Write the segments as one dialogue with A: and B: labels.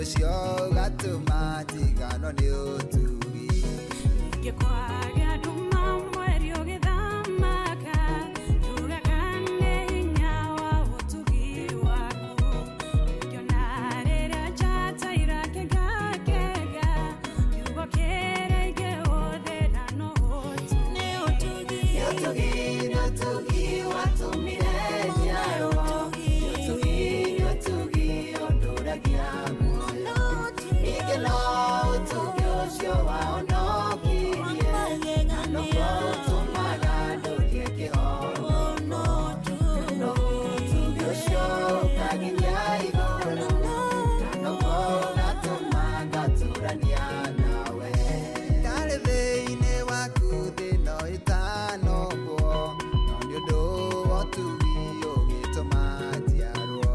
A: Ũndũ ũcio ũgatũma njiganwo nĩ ũtugi.
B: Ngĩkwagĩa nduma mweri ũgĩthamaka, njugaga nĩ hinya wa ũtugi waku. Ngĩona rĩrĩa njata irakengakenge, kiugo kĩrĩa ingĩhũthĩra no ũtugi.
A: Nĩ ũtugi, nĩ ũtugi watũmire njiarwo. Nĩ ũtugi, nĩ ũtugi ũndũragia muoyo. Ningĩ no ũtugi ũcio wahonokirie, na noguo ũtũmaga ndũrie kĩhonoko. No ũtugi ũcio ũkanginyia igũrũ, na noguo ũgatũma ngatũrania nawe. Ndarĩ thĩinĩ waku thĩ no ĩtanokwo, no nĩ ũndũ wa ũtugi ũgĩtũma njiarwo.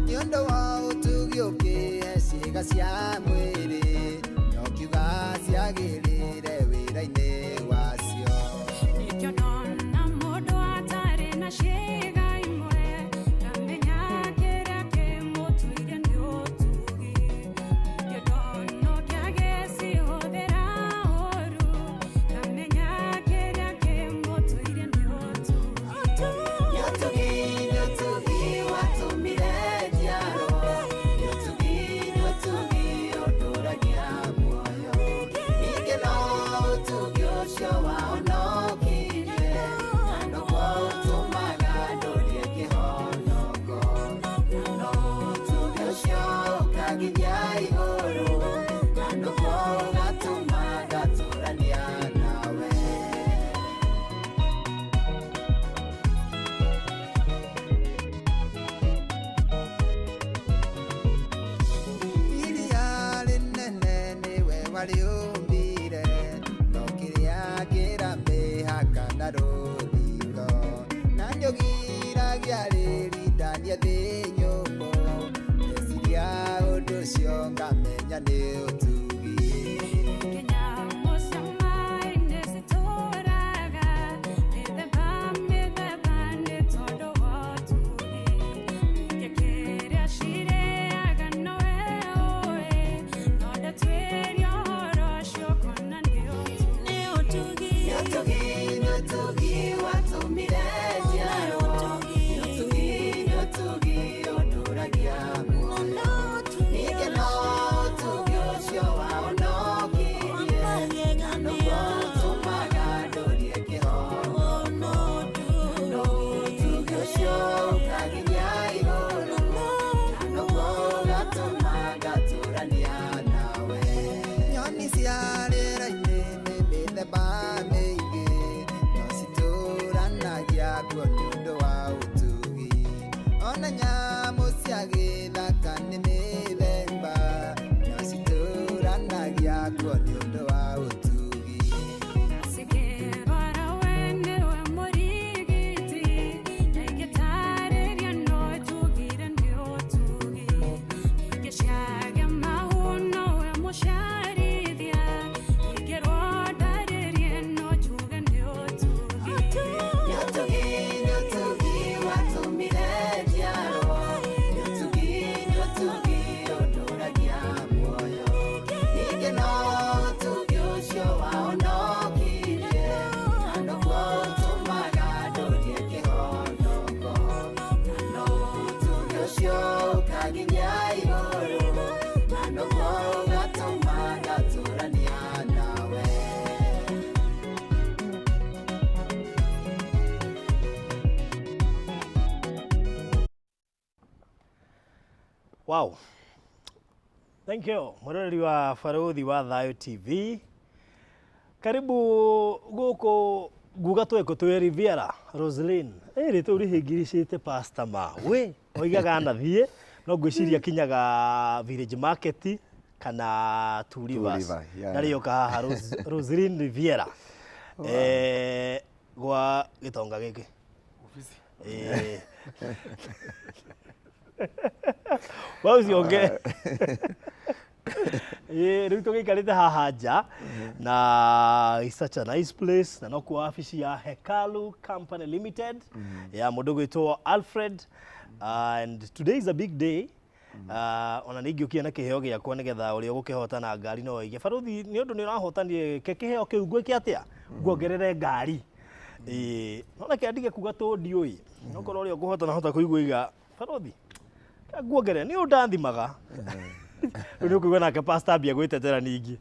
A: Nĩ ũndũ wa ũtugi ũkĩhe ciĩga cia mwĩrĩ, na ũkiuga ciagĩrĩre wĩra-inĩ wacio.
B: Nĩkĩo ndona mũndũ atarĩ na ciĩga imwe, ngamenya kĩrĩa kĩmũtuire nĩ ũtugi. Ningĩ ndona ũngĩ agĩcihũthĩra ũũru, ngamenya kĩrĩa kĩmũtuire nĩ ũtugi.
A: Nĩ ũtugi, nĩ ũtugi watũmire njiarwo. Nĩ ũtugi, nĩ ũtugi ũndũragia muoyo. Ningĩ no ũtugi ũcio wahonokirie, na noguo ũtũmaga ndũrie kĩhonoko. Na no ũtugi ũcio ũkanginyia igũrũ, na noguo ũgatũma ngatũrania nawe. Iria rĩnene nĩwe warĩũmbire, no kĩrĩa kĩra mĩhaka na rũthingo. Na nĩũgiragia rĩrindanie thĩ nyũmũ, ndeciria ũndũ ũcio ngamenya nĩ ũtugi.
B: Kĩnyamũ cia maĩ-inĩ citũraga mĩthemba mĩthemba nĩ tondũ wa ũtugi. Ningĩ kĩrĩa cirĩaga nowe ũĩ, no ndatuĩria ũhoro ũcio ũkona nĩ ũtugi.
A: Nĩ ũtugi, nĩ ũtugi watũmire njiarwo. Nĩ ũtugi, nĩ ũtugi ũndũragia muoyo. Ningĩ no ũtugi ũcio wahonokirie, na noguo ũtũmaga ndũrie kĩhonoko. No ũtugi ũcio ũkanginyia igũrũ, na noguo ũgatũma ngatũrania nawe. Nyoni cia rĩera-inĩ nĩ mĩthemba mĩingĩ, no citũranagia kuo nĩ ũndũ wa ũtugi. Ona nyamũ cia gĩthaka nĩ mĩthemba, no citũranagia kuo nĩ ũndũ wa ũtugi.
B: Cikĩrwara we nĩwe mũrigiti, na ingĩtarĩria no njugire nĩ ũtugi. Ingĩ ciagĩa mahu nowe mũciarithia, ingĩrwo ndarĩrie no njuge nĩ ũtugi.
A: Nĩ ũtugi, nĩ ũtugi watũmire njiarwo. Nĩ ũtugi, nĩ ũtugi ũndũragia muoyo. Ningĩ no ũtugi ũcio wahonokirie, na noguo ũtũmaga ndũrie kĩhonoko. Na no ũtugi ũcio ũkanginyia igũrũ, na noguo ũgatũma ngatũrania nawe.
C: Wow. Thank you. Mwiroreri wa Baruthi wa Thayo TV. Karibu guku nguga tweko twi Riviera Roslyn. Ĩrĩ tũ rihingiricĩte pastor ma. We oigaga anathie no ngwĩciria kinyaga Village Market kana Two Rivers.
D: River, yeah.
C: Na rĩoka haha Roslyn Riviera. Eh, gwa gĩtonga gĩkĩ. Eh. Wa ũcio ũngĩ. Ĩĩ, rĩu tũgĩikarĩte haha nja na it's such a nice place, na nokuo wabici ya Hekalu Company Limited ya mũndũ gwĩtwo Alfred, and today is a big day. Ah, ona nĩ ingĩũkire na kĩheo gĩakwa nĩgetha ũrĩa ũgũkĩhotana ngari no oige, "Barũthi, nĩ ũndũ nĩ ũrahotanire, ke kĩheo kĩu ngwĩke atĩa, nguongerere ngari." Ĩĩ, no reke ndige kuga tũ ndiũĩ, okorwo ũrĩa ũkũhotana hota kũigua iga, "Barũthi, nguongerere nĩ ũndathimaga." Rĩu nĩ ũkũigua nake pastor ambia gwĩtetera ningĩ.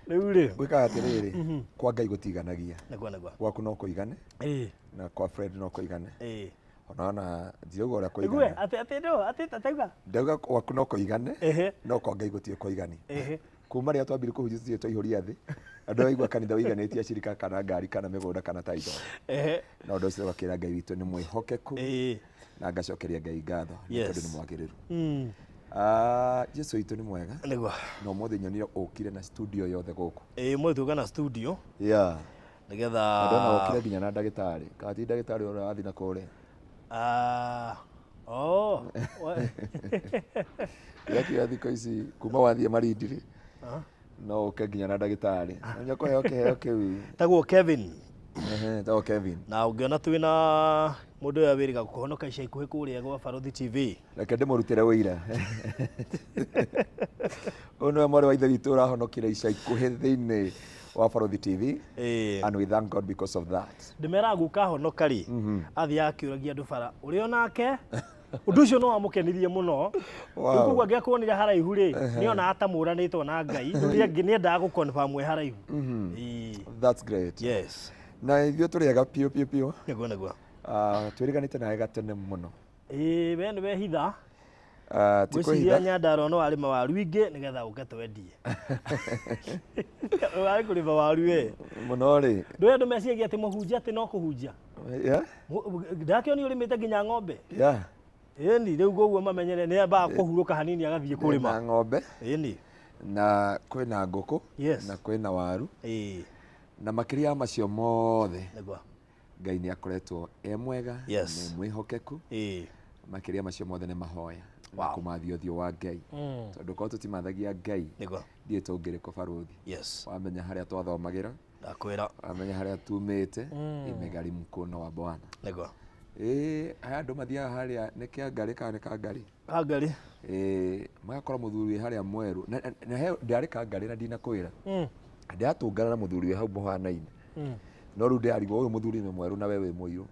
C: Rĩu rĩ,
D: Gwĩkaga atĩrĩrĩ, kwa Ngai gũtiganagia.
C: Nĩguo, nĩguo.
D: Gwaku no kũigane na kwa Fred no kũigane. Onaona ndirauga ũrĩa
C: Igue
D: kũigana.
C: Atĩ atĩ no atĩ tatauga.
D: Ndauga gwaku no kũigane, no kwa Ngai gũtirĩ kũigani. Kuma rĩrĩa twambire kũhunjia tũtirĩ twaihũria thĩ. Andũ aigua kanitha ũiganĩtie acirika kana ngari kana mĩgũnda kana title. Na ũndũ ũcio ũgakĩra Ngai witũ nĩ mwĩhokeku na ngacokeria Ngai ngatho nĩ tondũ nĩ mwagĩrĩru. Ah, Jesu witũ nĩ mwega. Na ũmũthĩ nyonire ũkire na studio yothe gũkũ.
C: Ĩĩ, mũthĩ tuoka na studio nĩgetha
D: Na ndona ũkire nginya na ndagĩtarĩ. Kana ti ndagĩtarĩ ũrĩa wathiĩ na kũrĩa?
C: Ah, oh.
D: Gĩakinya thikũ ici kuma wathiĩ Malindi rĩ, no ũke nginya na ndagĩtarĩ. Na kũheo kĩheo kĩu.
C: Tagwo Kevin.
D: Ehe, tagwo Kevin.
C: Na ũngĩona twĩna mũndũ ũyũ wĩrĩga kũhonoka ica ikuhĩ kũrĩa gwa Barũthi TV.
D: Reke ndĩmũrutĩre ũira. Ũyũ nĩwe mwarĩ wa ithe witũ ũrahonokire ica ikuhĩ thĩinĩ wa Barũthi TV. And we thank God because of that.
C: Ndĩmeraga guka honoka rĩ, athiaga akĩũragia andũ bara ũrĩ onake. Ũndũ ũcio no wamũkenirie mũno. Rĩu koguo angĩakuonire haraihu rĩ, nĩonaga ta mũranĩtwo na Ngai. Rĩu nĩendaga gũ-confirm wĩ haraihu.
D: That's great.
C: Yes.
D: Na ithuĩ tũrĩ ega piũ piũ piũ.
C: Nĩguo, nĩguo.
D: Ah, twĩrĩganĩte nawe gatene mũno.
C: Ĩĩ, we nĩ wehitha.
D: Ah, ti
C: Ngwĩciria
D: kwĩhitha.
C: Nyandarua no arĩma waru ingĩ nĩgetha ũke twendie. Warĩ kũrĩma waru we.
D: Mũno rĩ.
C: Ndũĩ andũ meciragia atĩ mũhunjia atĩ no kũhunjia. Ndakĩonio ũrĩmĩte nginya ng'ombe. Ĩni, rĩu koguo mamenyere nĩ ambaga kũhurũka hanini agathiĩ kũrĩma.
D: Na ng'ombe.
C: Ĩni.
D: Na kwĩna ngũkũ. Na kwĩna waru. Na makĩria ya macio mothe.
C: Nĩguo.
D: Ngai nĩ akoretwo e mwega, nĩ mwĩhokeku. Makĩria macio mothe nĩ mahoya na kũmathia ũthiũ wa Ngai. Tondũ korwo tũtimathagia Ngai, ndiũĩ tũngĩrĩ kũ barũthi. Wamenya harĩa twathomagĩra,
C: Ndakwĩra.
D: wamenya harĩa tumĩte, imegharimu mkono wa Bwana.
C: Nĩguo.
D: Ĩĩ, haya andũ mathiaga harĩa nĩ kĩangarĩ kana nĩ kangarĩ?
C: Kangarĩ.
D: Ĩĩ, magakora mũthuri wĩ harĩa mwerũ. Na he ndarĩ kangarĩ na ndinakwĩra. Ndĩratũngana na mũthuri wĩ hau mũhanaine. No rĩu ndĩrarigwo ũyũ mũthuri nĩ mwerũ na we wĩ mũirũ.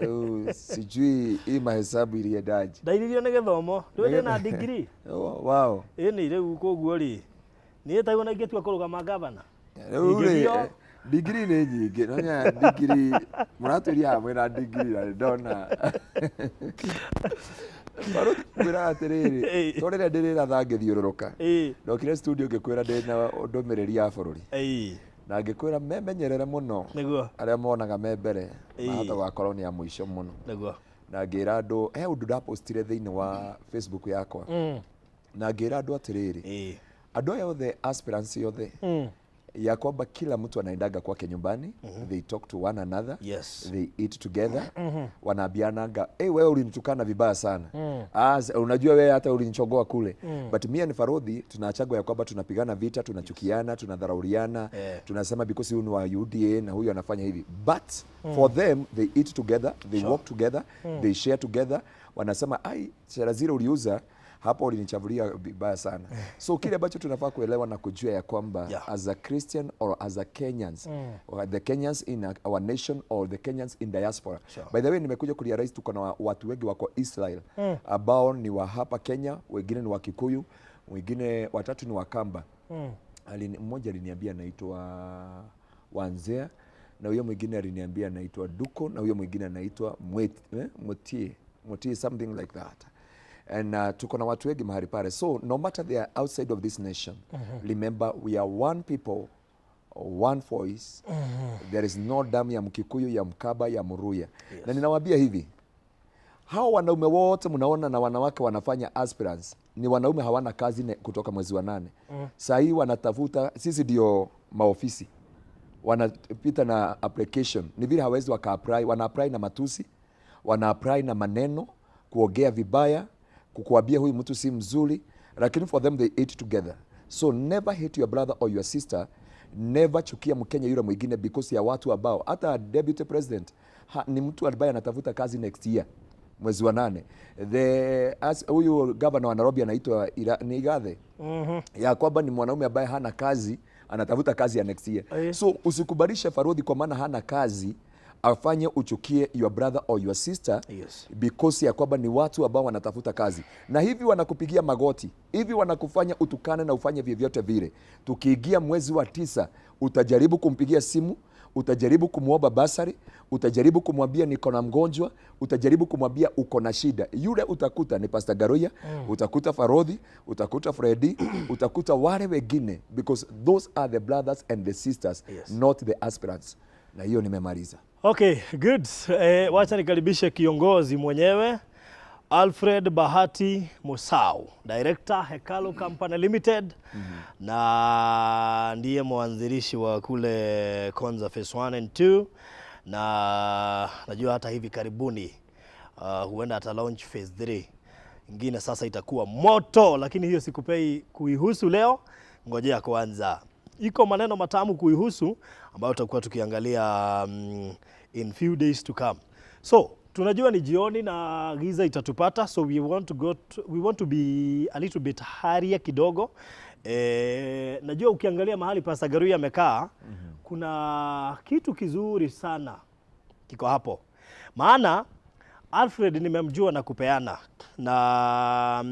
D: Rĩu sijui hii mahesabu iliendaje.
C: Ndairirio nĩ gĩthomo. Rĩu ndĩna degree.
D: Oh, wow.
C: Ĩni rĩu koguo rĩ, niĩ taguo na ingĩtua kũrũgama gavana.
D: Rĩu rĩ,
C: Ingĩthio.
D: Degree nĩ nyingĩ. No nya degree mũratwĩria haha mwĩna degree na ndona. Barũthi ngwĩraga atĩrĩrĩ, to rĩrĩa ndĩrĩratha ngĩthiũrũrũka. Ndokire studio ngĩkwĩra ndĩna ndũmĩrĩri ya bũrũri. Na ngĩkwĩra memenyerere mũno.
C: Nĩguo.
D: Arĩa monaga me mbere, mahota gũgakorwo nĩ a mũico mũno.
C: Nĩguo.
D: Na ngĩra andũ, he ũndũ ndapostire thĩinĩ wa Facebook yakwa. Na ngĩra andũ atĩrĩrĩ, andũ aya othe aspirants othe, ya kwamba kila mtu anaendaga kwake nyumbani, they talk to one another, they eat together, wanaambiananga, hey, wewe ulinitukana vibaya sana. Ah, unajua wewe hata ulinichogoa kule. But me and Farodhi tunachagua ya kwamba tunapigana vita, tunachukiana, tunadharauriana, tunasema because huyu ni wa UDA na huyu anafanya hivi. But for them they eat together, they walk together, they share together. Wanasema ai, sera zile uliuza hapo ulinichafulia vibaya sana. So kile ambacho tunafaa kuelewa na kujua ya kwamba as a Christian or as a Kenyans, or the Kenyans in our nation or the Kenyans in diaspora. By the way, nimekuja kurealize tuko na watu wengi wako Israel ambao ni wa hapa Kenya, wengine ni wa Kikuyu, wengine watatu ni wa Kamba. Mmoja aliniambia anaitwa Wanzea, na huyo mwingine aliniambia anaitwa Duko, na huyo mwingine anaitwa Mutie, Mutie, something like that. And tuko na watu wengi mahali pale. So no matter they are outside of this nation, remember we are one people, one voice. There is no damu ya Mkikuyu, ya Mkaba, ya Mruya. Na ninawaambia hivi, hao wanaume wote mnaona na wanawake wanafanya aspirants, ni wanaume hawana kazi kutoka mwezi wa 8. Saa hii wanatafuta, sisi ndio maofisi. Wanapita na application. Ni vile hawezi waka-apply, wana-apply na matusi, wana-apply na maneno, kuongea vibaya, kukuambia huyu mtu si mzuri, lakini for them they eat together. So never hate your brother or your sister Never chukia Mkenya yule mwingine because ya watu ambao hata deputy president ni mtu ambaye anatafuta kazi next year mwezi wa 8. Huyu governor wa Nairobi anaitwa ni Igathe. Ya kwamba ni mwanaume ambaye hana kazi, anatafuta kazi ya next year. So usikubalishe Farodhi kwa maana hana kazi afanye uchukie your brother or your sister because ya kwamba ni watu ambao wanatafuta kazi, na hivi wanakupigia magoti, hivi wanakufanya utukane na ufanye vyovyote vile. Tukiingia mwezi wa 9 utajaribu kumpigia simu, utajaribu kumwomba basari, utajaribu kumwambia niko na mgonjwa, utajaribu kumwambia uko na shida. Yule utakuta ni Pastor Garoya, utakuta Farodhi, utakuta Freddy, utakuta wale wengine, because those are the brothers and the sisters, not the aspirants. Na hiyo nimemaliza.
C: Okay, good. Wacha nikaribishe kiongozi mwenyewe Alfred Bahati Musau, Director Hekalu Company Limited, na ndiye mwanzilishi wa kule Konza Phase 1 and 2, na najua hata hivi karibuni huenda ata launch Phase 3 ingine, sasa itakuwa moto, lakini hiyo sikupei kuihusu leo, ngojea kwanza. Iko maneno matamu kuihusu ambayo tutakuwa tukiangalia in few days to come. So tunajua ni jioni na giza itatupata, so we want to be a little bit hurrier kidogo. Najua ukiangalia mahali Pastor Garuya amekaa, kuna kitu kizuri sana kiko hapo, maana Alfred nimemjua na kupeana na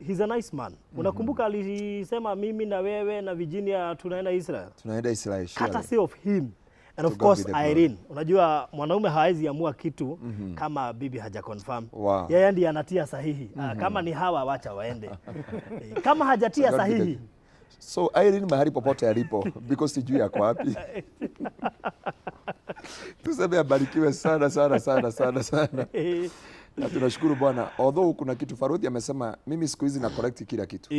C: he's a nice man. Unakumbuka alisema mimi na wewe na Virginia tunaenda Israel?
D: Tunaenda Israel, surely.
C: Courtesy of him and of
D: To God
C: course
D: be the glory.
C: Irene. Unajua mwanaume hawezi amua kitu kama bibi haja confirm. Yeye ndiye anatia sahihi. Kama ni hawa wacha waende. Kama hajatia
D: So God be the-
C: sahihi.
D: So Irene mahali popote alipo, because sijui yako wapi. Tuseme abarikiwe sana sana sana sana sana. Na tunashukuru Bwana. Although kuna kitu Farodhi amesema, mimi siku hizi na correct kila kitu.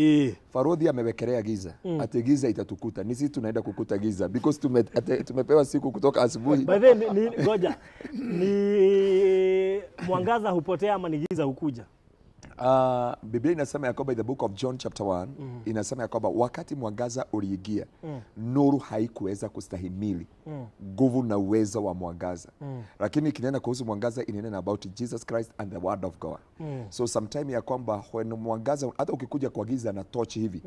D: Farodhi amewekelea giza. Ati giza itatukuta. Ni sisi tunaenda kukuta giza because tumepewa siku kutoka asubuhi.
C: By the way, ngoja. Ni mwangaza hupotea ama ni giza hukuja?
D: Biblia inasema ya kwamba in the book of John chapter 1 inasema ya kwamba wakati mwangaza uliingia, nuru haikuweza kustahimili nguvu na uwezo wa mwangaza. Lakini ikinena kuhusu mwangaza inanena about Jesus Christ and the word of God. So sometime ya kwamba when mwangaza, hata ukikuja kwa giza na torch hivi,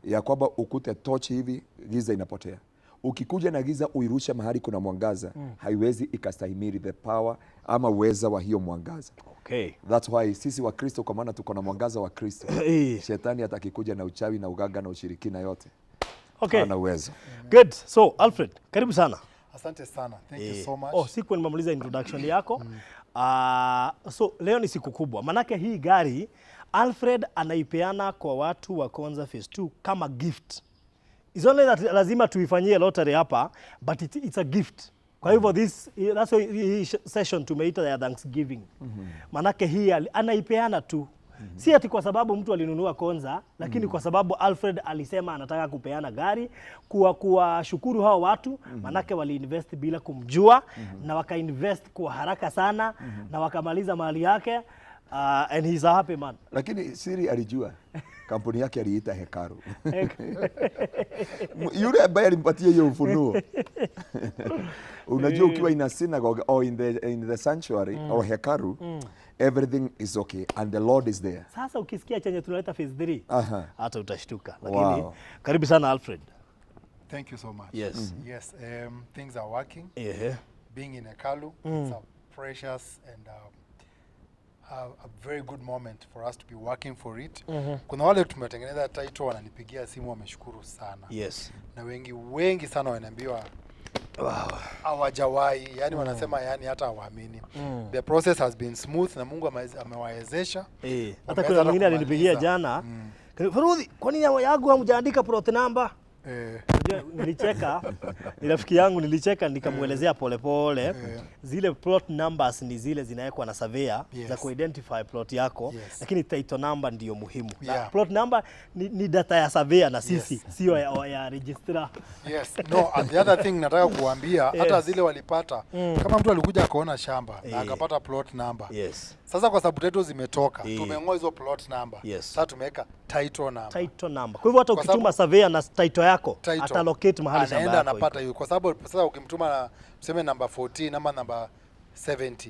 D: ya kwamba ukute torch hivi, giza inapotea. Ukikuja na giza uirushe mahali kuna mwangaza, haiwezi ikastahimili the power ama uweza wa hiyo mwangaza. That's why sisi wa Kristo, kwa maana tuko na mwangaza wa Kristo. Shetani atakikuja na uchawi na uganga na ushirikina yote, hana uwezo.
C: Good. So Alfred, karibu sana.
E: Asante sana. Thank you so much.
C: Oh, sikuwa nimemaliza introduction yako. So leo ni siku kubwa. Manake hii gari Alfred anaipeana kwa watu wa Konza Phase 2 kama gift. It's only that lazima tuifanyie lottery hapa, but it's a gift. Kwa hivyo that's why hii session tumeita ya Thanksgiving. Manake hii anaipeana tu. Si ati kwa sababu mtu alinunua Konza, lakini kwa sababu Alfred alisema anataka kupeana gari kuwashukuru hao watu, manake waliinvest bila kumjua, na wakainvest kwa haraka sana, na wakamaliza mali yake, and he's a happy man.
D: Lakini siri alijua kampuni yake aliita Hekalu. Yule ambaye alimpatia hiyo ufunuo. Unajua ukiwa in a synagogue or in the sanctuary or hekalu, everything is okay and the Lord is there.
C: Sasa ukisikia chenye tunaleta phase 3, hata utashtuka. Lakini karibu sana Alfred.
E: Thank you so much. Yes, things are working. Being in Hekalu, it's a precious and a very good moment for us to be working for it. Kuna wale tumetengeneza title wananipigia simu wameshukuru sana. Na wengi wengi sana wanaambiwa hawajawahi, yani wanasema yani hata hawaamini. The process has been smooth na Mungu amewawezesha.
C: Hata
E: Wameweza
C: kuna
E: hata
C: mwingine alinipigia
E: kumaliza.
C: jana. Farudhi, kwa nini yangu hamjaandika plot number? Unajua, nilicheka, ni rafiki yangu, nilicheka nikamuelezea polepole zile plot numbers ni zile zinawekwa na surveyor za kuidentify plot yako, lakini title number ndiyo muhimu. Na plot number ni data ya surveyor na sisi, sio ya registrar.
E: Yes. No, and the other thing nataka kuambia, hata zile walipata, kama mtu alikuja akaona shamba na akapata plot number. Sasa kwa sababu title zimetoka, tumeng'oa hizo plot number. Sasa tumeweka Title number.
C: Title number. Kwa hivyo hata
E: Kwa
C: ukituma surveyor na title yako,
E: Title.
C: Atalocate mahali shamba
E: Anaenda
C: yako
E: anapata
C: iko.
E: Hiyo, kwa sababu sasa ukimtuma na tuseme namba 14 ama namba 70,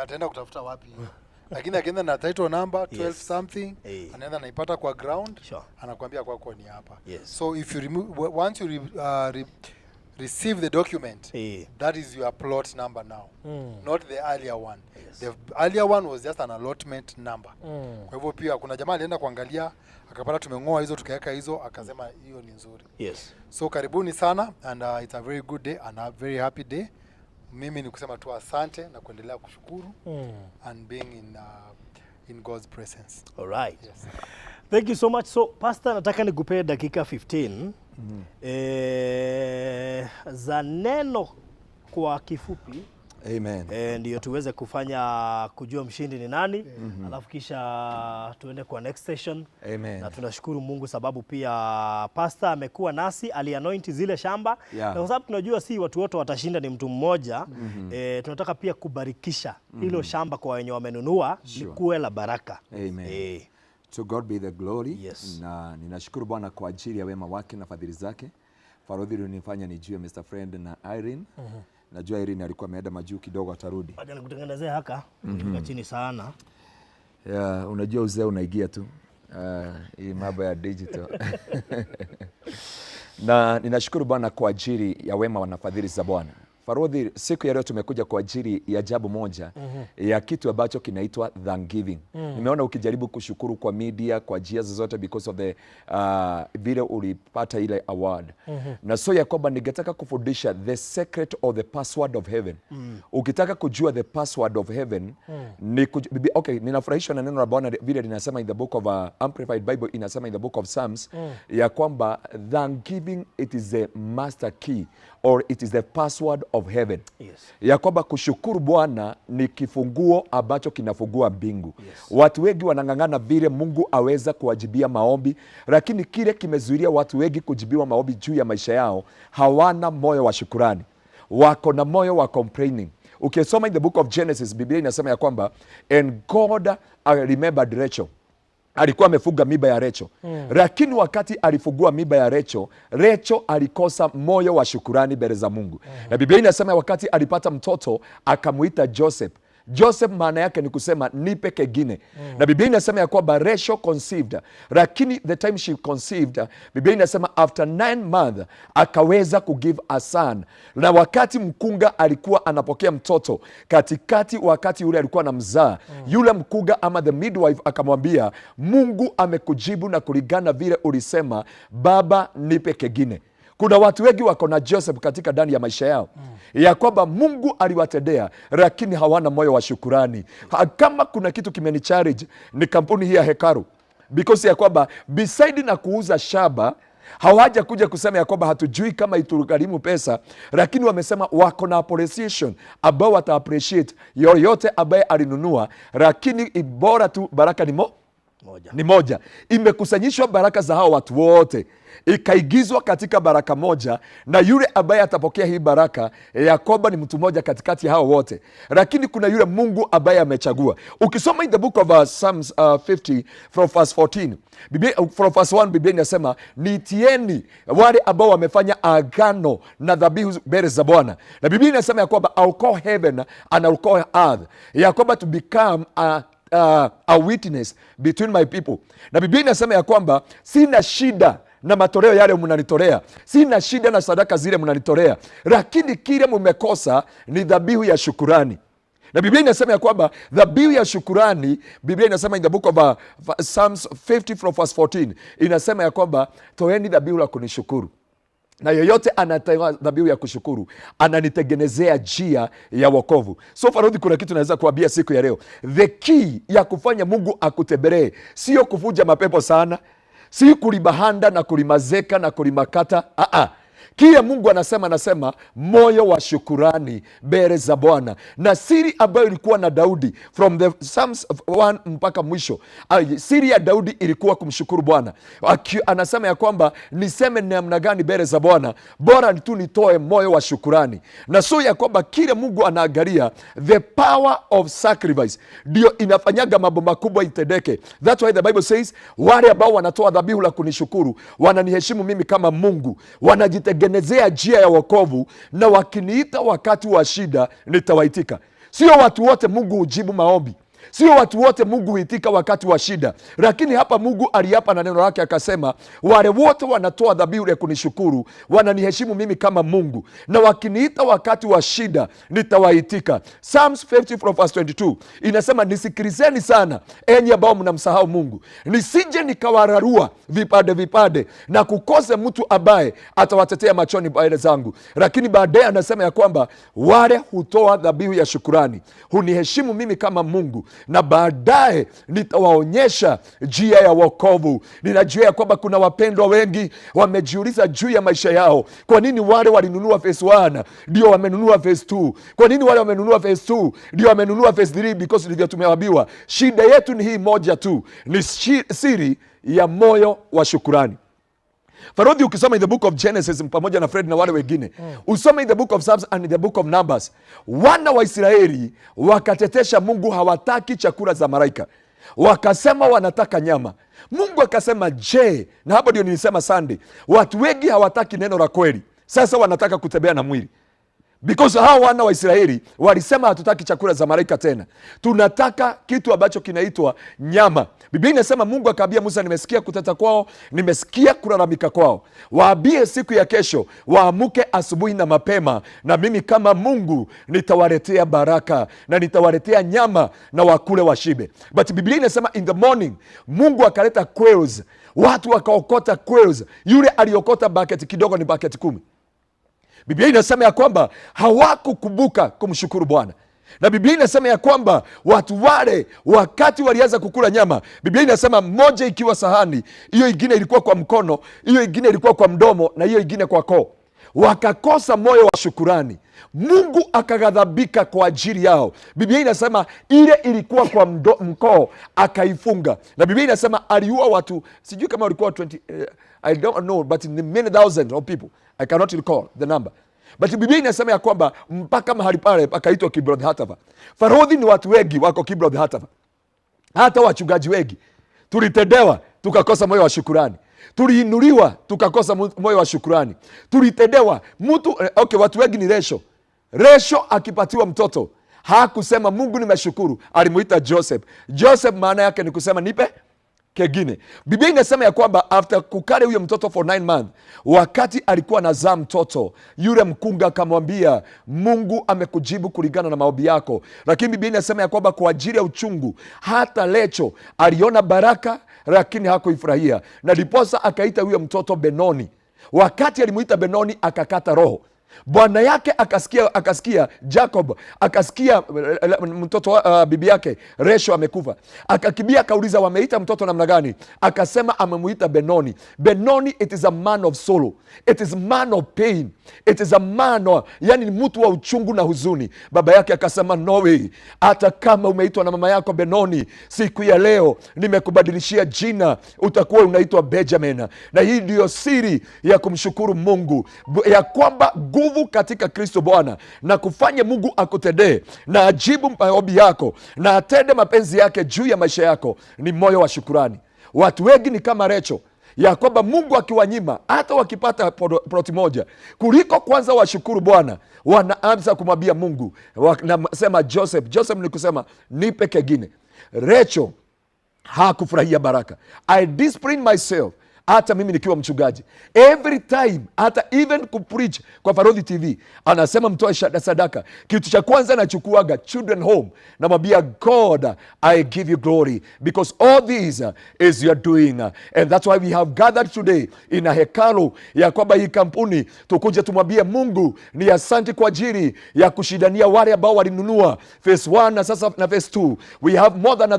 E: ataenda kutafuta wapi hiyo? Lakini akienda na title number 12 something, anaenda anaipata kwa ground, anakuambia kwako ni hapa. So if you remove, once you receive the document, that is your plot number now, not the earlier one. The earlier one was just an allotment number. Kwa hivyo pia kuna jamaa alienda kuangalia, akapata tumeng'oa hizo, tukaweka hizo, akasema hiyo ni nzuri. So karibuni sana, and it's a very good day and a very happy day. Mimi ni kusema tu asante na kuendelea kushukuru and being in God's presence.
C: All right.
E: Yes.
C: Thank you so much. So, Pastor, nataka nikupee dakika 15 za neno kwa kifupi.
D: Amen.
C: Ndio tuweze kufanya kujua mshindi ni nani, alafu kisha tuende kwa next session.
D: Amen.
C: Na tunashukuru Mungu sababu pia pastor amekuwa nasi, alianoint zile shamba, na kwa sababu tunajua si watu wote watashinda, ni mtu mmoja, tunataka pia kubarikisha hilo shamba kwa wenye wamenunua, likuwe la baraka.
D: Amen. To God be the glory.
C: Yes.
D: Na ninashukuru Bwana kwa ajili ya wema wake na fadhili zake. Farodhi ulinifanya nijue Mr. Friend na Irene. Najua Irene alikuwa ameenda majuu kidogo, atarudi.
C: Wacha nikutengenezea haka mm chini sana.
D: Yeah, unajua uzee unaingia tu. Hii mambo ya digital. Na ninashukuru Bwana kwa ajili ya wema na fadhili za Bwana. Farodhi, siku ya leo tumekuja kwa ajili ya jambo moja ya kitu ambacho kinaitwa thanksgiving. Nimeona ukijaribu kushukuru kwa media kwa njia zozote because of the vile ulipata ile award. Na so ya kwamba ningetaka kufundisha the secret or the password of heaven. Ukitaka kujua the password of heaven ni okay, ninafurahishwa na neno la Bwana vile linasema in the book of Amplified Bible, inasema in the book of Psalms ya kwamba thanksgiving, it is the master key or it is the password of heaven. Ya kwamba kushukuru Bwana ni kifunguo ambacho kinafungua mbingu. Watu wengi wanang'ang'ana vile Mungu aweza kuwajibia maombi, lakini kile kimezuilia watu wengi kujibiwa maombi juu ya maisha yao, hawana moyo wa shukurani, wako na moyo wa complaining. Ukisoma in the book of Genesis, Biblia inasema ya kwamba and God remembered Rachel. Alikuwa amefunga mimba ya Rachel, lakini wakati alifungua mimba ya Rachel, Rachel alikosa moyo wa shukurani mbele za Mungu. Na Biblia inasema wakati alipata mtoto akamuita Joseph. Joseph maana yake ni kusema nipe kengine. Na Biblia inasema ya kwamba Rachel conceived, lakini the time she conceived, Biblia inasema after 9 months akaweza kugive a son. Na wakati mkunga alikuwa anapokea mtoto katikati, wakati yule alikuwa anamzaa, yule mkunga ama the midwife akamwambia, "Mungu amekujibu na kulingana vile ulisema, baba nipe kengine." Kuna watu wengi wako na Joseph katika ndani ya maisha yao, ya kwamba Mungu aliwatendea, lakini hawana moyo wa shukurani. Kama kuna kitu kimenichallenge ni kampuni hii ya Hekalu, because ya kwamba beside na kuuza shamba, hawaja kuja kusema ya kwamba hatujui kama itugharimu pesa, lakini wamesema wako na appreciation ambao wata appreciate yoyote ambaye alinunua, lakini bora tu baraka ni
C: Moja.
D: Ni moja. Imekusanyishwa baraka za hao watu wote, ikaigizwa katika baraka moja, na yule ambaye atapokea hii baraka ya kwamba ni mtu mmoja katikati ya hao wote, lakini kuna yule Mungu ambaye amechagua. Ukisoma in the book of Psalms 50 from verse 14, Biblia, from verse 1, Biblia inasema, "Niitieni wale ambao wamefanya agano na dhabihu mbele za Bwana." Na Biblia inasema ya kwamba I'll call heaven and I'll call earth, ya kwamba to become a witness between my people. Na Biblia inasema ya kwamba sina shida na matoleo yale mnanitolea, sina shida na sadaka zile mnanitolea, lakini kile mumekosa ni dhabihu ya shukurani. Na Biblia inasema ya kwamba dhabihu ya shukurani, Biblia inasema in the book of Psalms 50 from verse 14, inasema ya kwamba toeni dhabihu la kunishukuru, na yoyote anatoa dhabihu ya kushukuru ananitengenezea njia ya wokovu. So Farodhi, kuna kitu naweza kuambia siku ya leo. The key ya kufanya Mungu akutembelee sio kuvunja mapepo sana, si kulibahanda na kulimazeka na kulimakata. Aa, Kile Mungu anasema, anasema moyo wa shukurani mbele za Bwana. Na siri ambayo ilikuwa na Daudi from the Psalms 1 mpaka mwisho, siri ya Daudi ilikuwa kumshukuru Bwana. Anasema ya kwamba niseme namna gani mbele za Bwana, bora tu nitoe moyo wa shukurani. Na sio ya kwamba kile Mungu anaangalia, the power of sacrifice ndio inafanyaga mambo makubwa itendeke. That's why the Bible says wale ambao wanatoa dhabihu la kunishukuru wananiheshimu mimi kama Mungu, wanajitengenezea njia ya wokovu, na wakiniita wakati wa shida nitawaitika. Sio watu wote Mungu hujibu maombi. Sio watu wote Mungu huitika wakati wa shida, lakini hapa Mungu aliapa na neno lake akasema, wale wote wanatoa dhabihu ya kunishukuru wananiheshimu mimi kama Mungu, na wakiniita wakati wa shida nitawaitika. Psalms 50 from verse 22 inasema, nisikilizeni sana enyi ambao mnamsahau Mungu, nisije nikawararua vipande vipande na kukose mtu ambaye atawatetea machoni mbele zangu. Lakini baadaye anasema ya kwamba wale hutoa dhabihu ya shukurani huniheshimu mimi kama Mungu, na baadaye nitawaonyesha njia ya wokovu. Ninajua ya kwamba kuna wapendwa wengi wamejiuliza juu ya maisha yao, kwa nini wale walinunua phase 1 ndio wamenunua phase 2? Kwa nini wale wamenunua phase 2 ndio wamenunua phase 3? Because ndivyo tumeambiwa. Shida yetu ni hii moja tu, ni siri ya moyo wa shukurani. Farodhi, ukisoma in the book of Genesis pamoja na Fred na wale wengine, usome in the book of Psalms and in the book of Numbers, wana wa Israeli wakatetesha Mungu, hawataki chakula za malaika, wakasema wanataka nyama. Mungu akasema je, na hapo ndio nilisema Sunday, watu wengi hawataki neno la kweli, sasa wanataka kutembea na mwili, because hao wana wa Israeli walisema hatutaki chakula za malaika tena, tunataka kitu ambacho kinaitwa nyama. Biblia inasema Mungu akaambia Musa, nimesikia kuteta kwao, nimesikia kulalamika kwao, waambie siku ya kesho waamuke asubuhi na mapema, na mimi kama Mungu nitawaletea baraka na nitawaletea nyama na wakule washibe. But Biblia inasema in the morning Mungu akaleta quails, watu wakaokota quails. Yule aliokota bucket kidogo ni bucket 10. Biblia inasema ya kwamba hawakukumbuka kumshukuru Bwana, na Biblia inasema ya kwamba watu wale wakati walianza kukula nyama, Biblia inasema moja ikiwa sahani, hiyo ingine ilikuwa kwa mkono, hiyo ingine ilikuwa kwa mdomo, na hiyo ingine kwa koo. Wakakosa moyo wa shukurani. Mungu akaghadhabika kwa ajili yao. Biblia inasema ile ilikuwa kwa mkoo akaifunga, na Biblia inasema aliua watu, sijui kama walikuwa 20, I don't know, but in many thousands of people, I cannot recall the number, but Biblia inasema ya kwamba mpaka mahali pale pakaitwa Kibroth Hatava. Farodhi, ni watu wengi wako Kibroth Hatava, hata wachungaji wengi tulitendewa tukakosa moyo wa shukurani, tuliinuliwa tukakosa moyo wa shukurani, tulitendewa mtu okay, watu wengi ni Resho. Resho akipatiwa mtoto hakusema Mungu nimeshukuru, alimuita Joseph. Joseph maana yake ni kusema nipe kengine. Biblia inasema ya kwamba after kucarry huyo mtoto for 9 months, wakati alikuwa anazaa mtoto, yule mkunga akamwambia, Mungu amekujibu kulingana na maombi yako. Lakini Biblia inasema ya kwamba kwa ajili ya uchungu, hata Lecho aliona baraka, lakini hakuifurahia, na ndiposa akaita huyo mtoto Benoni. Wakati alimuita Benoni, akakata roho. Bwana yake akasikia Jacob akasikia mtoto bibi yake Resho amekufa, akakimbia akauliza, wameita mtoto namna gani? Akasema amemuita Benoni. Benoni, it is a man of sorrow, it is man of pain, it is a man of, yani ni mtu wa uchungu na huzuni. Baba yake akasema, no way, hata kama umeitwa na mama yako Benoni, siku ya leo nimekubadilishia jina, utakuwa unaitwa Benjamin. Na hii ndiyo siri ya kumshukuru Mungu, ya kwamba nguvu katika Kristo Bwana na kufanya Mungu akutendee na ajibu maombi yako na atende mapenzi yake juu ya maisha yako ni moyo wa shukurani. Watu wengi ni kama Recho, ya kwamba Mungu akiwanyima hata wakipata ploti moja, kuliko kwanza washukuru Bwana, wanaanza kumwambia Mungu, wanasema Joseph. Joseph ni kusema nipe kengine. Recho hakufurahia baraka. I discipline myself, hata mimi nikiwa mchungaji, every time, hata even kupreach kwa Farodhi TV, anasema mtoe sadaka, kitu cha kwanza nachukuaga children home, namwambia God, I give you glory because all this is your doing, and that's why we have gathered today in a hekalu, ya kwamba hii kampuni tukuje tumwambie Mungu ni asante kwa ajili ya kushindania wale ambao walinunua phase 1 na sasa na phase 2. We have more than a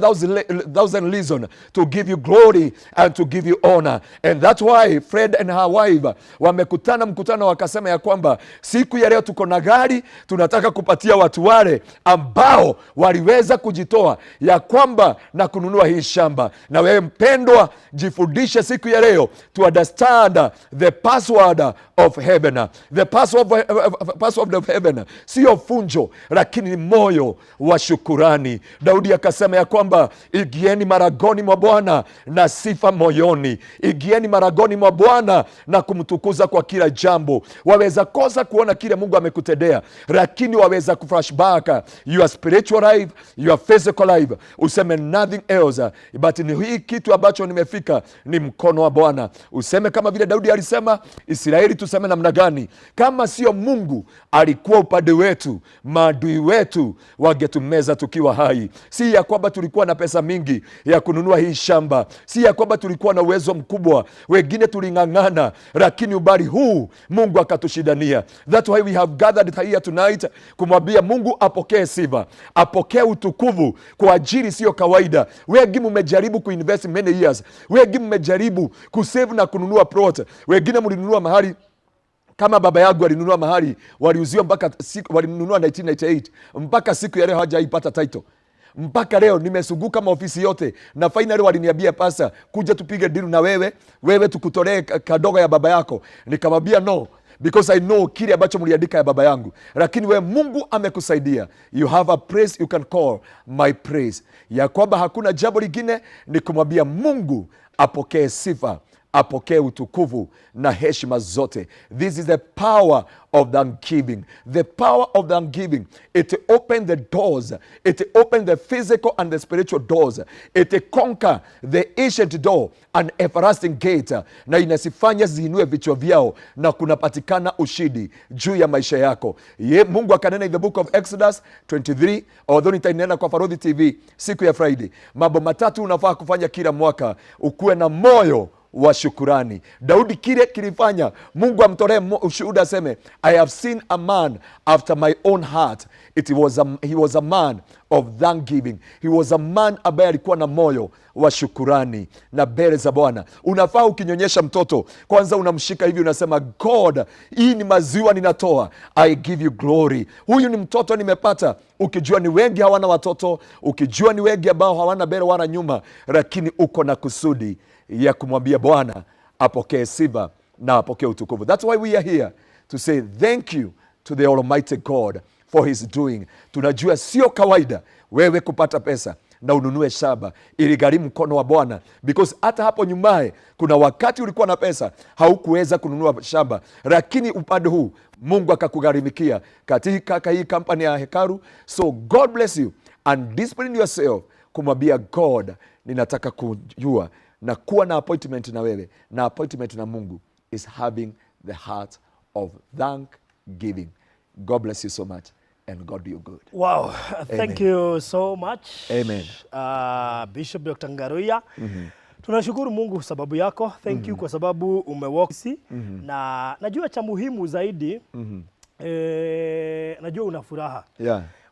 D: thousand reason to give you glory and to give you honor. And that's why Fred and her wife wamekutana mkutano, wakasema ya kwamba siku ya leo tuko na gari, tunataka kupatia watu wale ambao waliweza kujitoa ya kwamba na kununua hii shamba. Na wewe mpendwa, jifundishe siku ya leo to understand the password of heaven. The password of heaven sio funjo, lakini ni moyo wa shukurani. Daudi akasema ya kwamba ingieni maragoni mwa Bwana na sifa moyoni, ingieni maragoni mwa Bwana na kumtukuza kwa kila jambo. Waweza kosa kuona kile Mungu amekutendea, lakini waweza kuflashback your spiritual life, your physical life, useme nothing else but ni hii kitu ambacho nimefika ni mkono wa Bwana. Useme kama vile Daudi alisema, Israeli tuseme namna gani? Kama sio Mungu alikuwa upande wetu, maadui wetu wangetumeza tukiwa hai. Si ya kwamba tulikuwa na pesa mingi ya kununua hii shamba, si ya kwamba tulikuwa na uwezo mkubwa, wengine tuling'ang'ana, lakini ubali huu Mungu akatushindania. That's why we have gathered here tonight kumwambia Mungu apokee sifa, apokee utukufu kwa ajili sio kawaida. Wengi mmejaribu kuinvest many years, wengi mmejaribu kusave na kununua plot, wengine mlinunua mahali kama baba yangu alinunua mahali waliuziwa mpaka siku, walinunua 1998 mpaka siku ya leo hajaipata title. Mpaka leo nimezunguka maofisi yote na finally waliniambia, "Pastor, kuja tupige deal na wewe, wewe tukutolee kadogo ya baba yako." Nikamwambia no, because I know kile ambacho mliandika ya baba yangu, lakini wewe Mungu amekusaidia, you have a place you can call my praise, ya kwamba hakuna jambo lingine ni kumwambia Mungu apokee sifa, apokee utukufu na heshima zote. This is the power of thanksgiving. The power of thanksgiving. It opened the doors. It opened the physical and the spiritual doors. It conquer the ancient door and everlasting gate, na inasifanya ziinue vichwa vyao na kunapatikana ushindi juu ya maisha yako. Ye, Mungu akanena in the book of Exodus 23, although nitainena kwa Farodhi TV siku ya Friday. Mambo matatu unafaa kufanya kila mwaka, ukuwe na moyo wa shukurani. Daudi kile kilifanya Mungu amtolee ushuhuda aseme, "I have seen a man after my own heart." He was a man of thanksgiving. He was a man ambaye alikuwa na moyo wa shukurani na mbele za Bwana. Unafaa ukinyonyesha mtoto kwanza unamshika hivi unasema, "God, hii ni maziwa ninatoa, I give you glory. Huyu ni mtoto nimepata." Ukijua ni wengi hawana watoto, ukijua ni wengi ambao hawana mbele wala nyuma, lakini uko na kusudi ya kumwambia Bwana apokee sifa na apokee utukufu. That's why we are here to say thank you to the Almighty God for his doing. Tunajua sio kawaida wewe kupata pesa na ununue shamba, iligharimu mkono wa Bwana, because hata hapo nyumaye kuna wakati ulikuwa na pesa haukuweza kununua shamba, lakini upande huu Mungu akakugharimikia katika hii kampani ya hekalu. So God bless you and discipline yourself kumwambia God, ninataka kujua na kuwa na appointment na wewe, na appointment na Mungu is having the heart of thanksgiving. God bless you so much and God do you good.
C: Wow, thank
D: Amen.
C: You so much.
D: Amen.
C: Bishop Dr. Ngaruiya. Tunashukuru Mungu sababu yako. Thank you kwa sababu umewalk na najua cha muhimu zaidi, najua una furaha.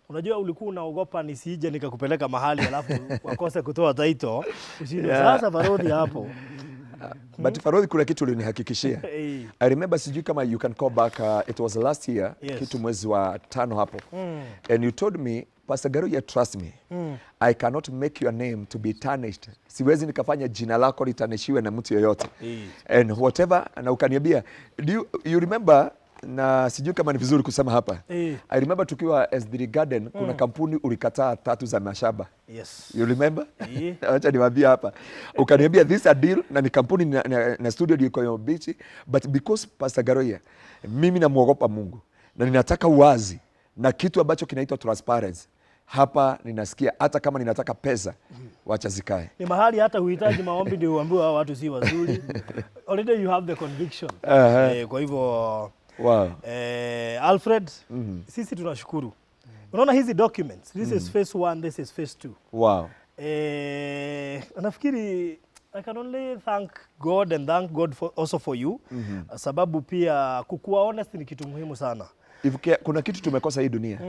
C: Unajua ulikuwa unaogopa nisije nikakupeleka mahali alafu wakose kutoa title. Ushindwe sasa Farodhi hapo.
D: But Farodhi, kuna kitu ulinihakikishia. I remember, sijui kama you can call back, it was last year, kitu mwezi wa tano hapo. And you told me, "Pastor Ngaruiya, trust me. I cannot make your name to be tarnished. Siwezi nikafanya jina lako litarnishiwe na mtu yoyote." And whatever, na ukaniambia, do you remember, na sijui kama ni vizuri kusema hapa. I remember tukiwa S3 Garden, kuna kampuni ulikataa tatu za mashamba. You remember?
C: Eh.
D: Acha niwaambie hapa. Ukaniambia this a deal na ni kampuni na studio iko beach, but because Pastor Ngaruiya, mimi namuogopa Mungu na ninataka uwazi na kitu ambacho kinaitwa transparency. Hapa ninasikia hata kama ninataka pesa, wacha zikae.
C: Ni mahali hata huhitaji maombi ndio uambiwe hao watu si wazuri. Already you have the conviction. Kwa hivyo Alfred, sisi tunashukuru. Unaona hizi documents, this is phase one, this is phase two. Nafikiri I can only thank God and thank God also for you, sababu pia kukuwa honest ni kitu muhimu sana.
D: If kuna kitu tumekosa hii dunia,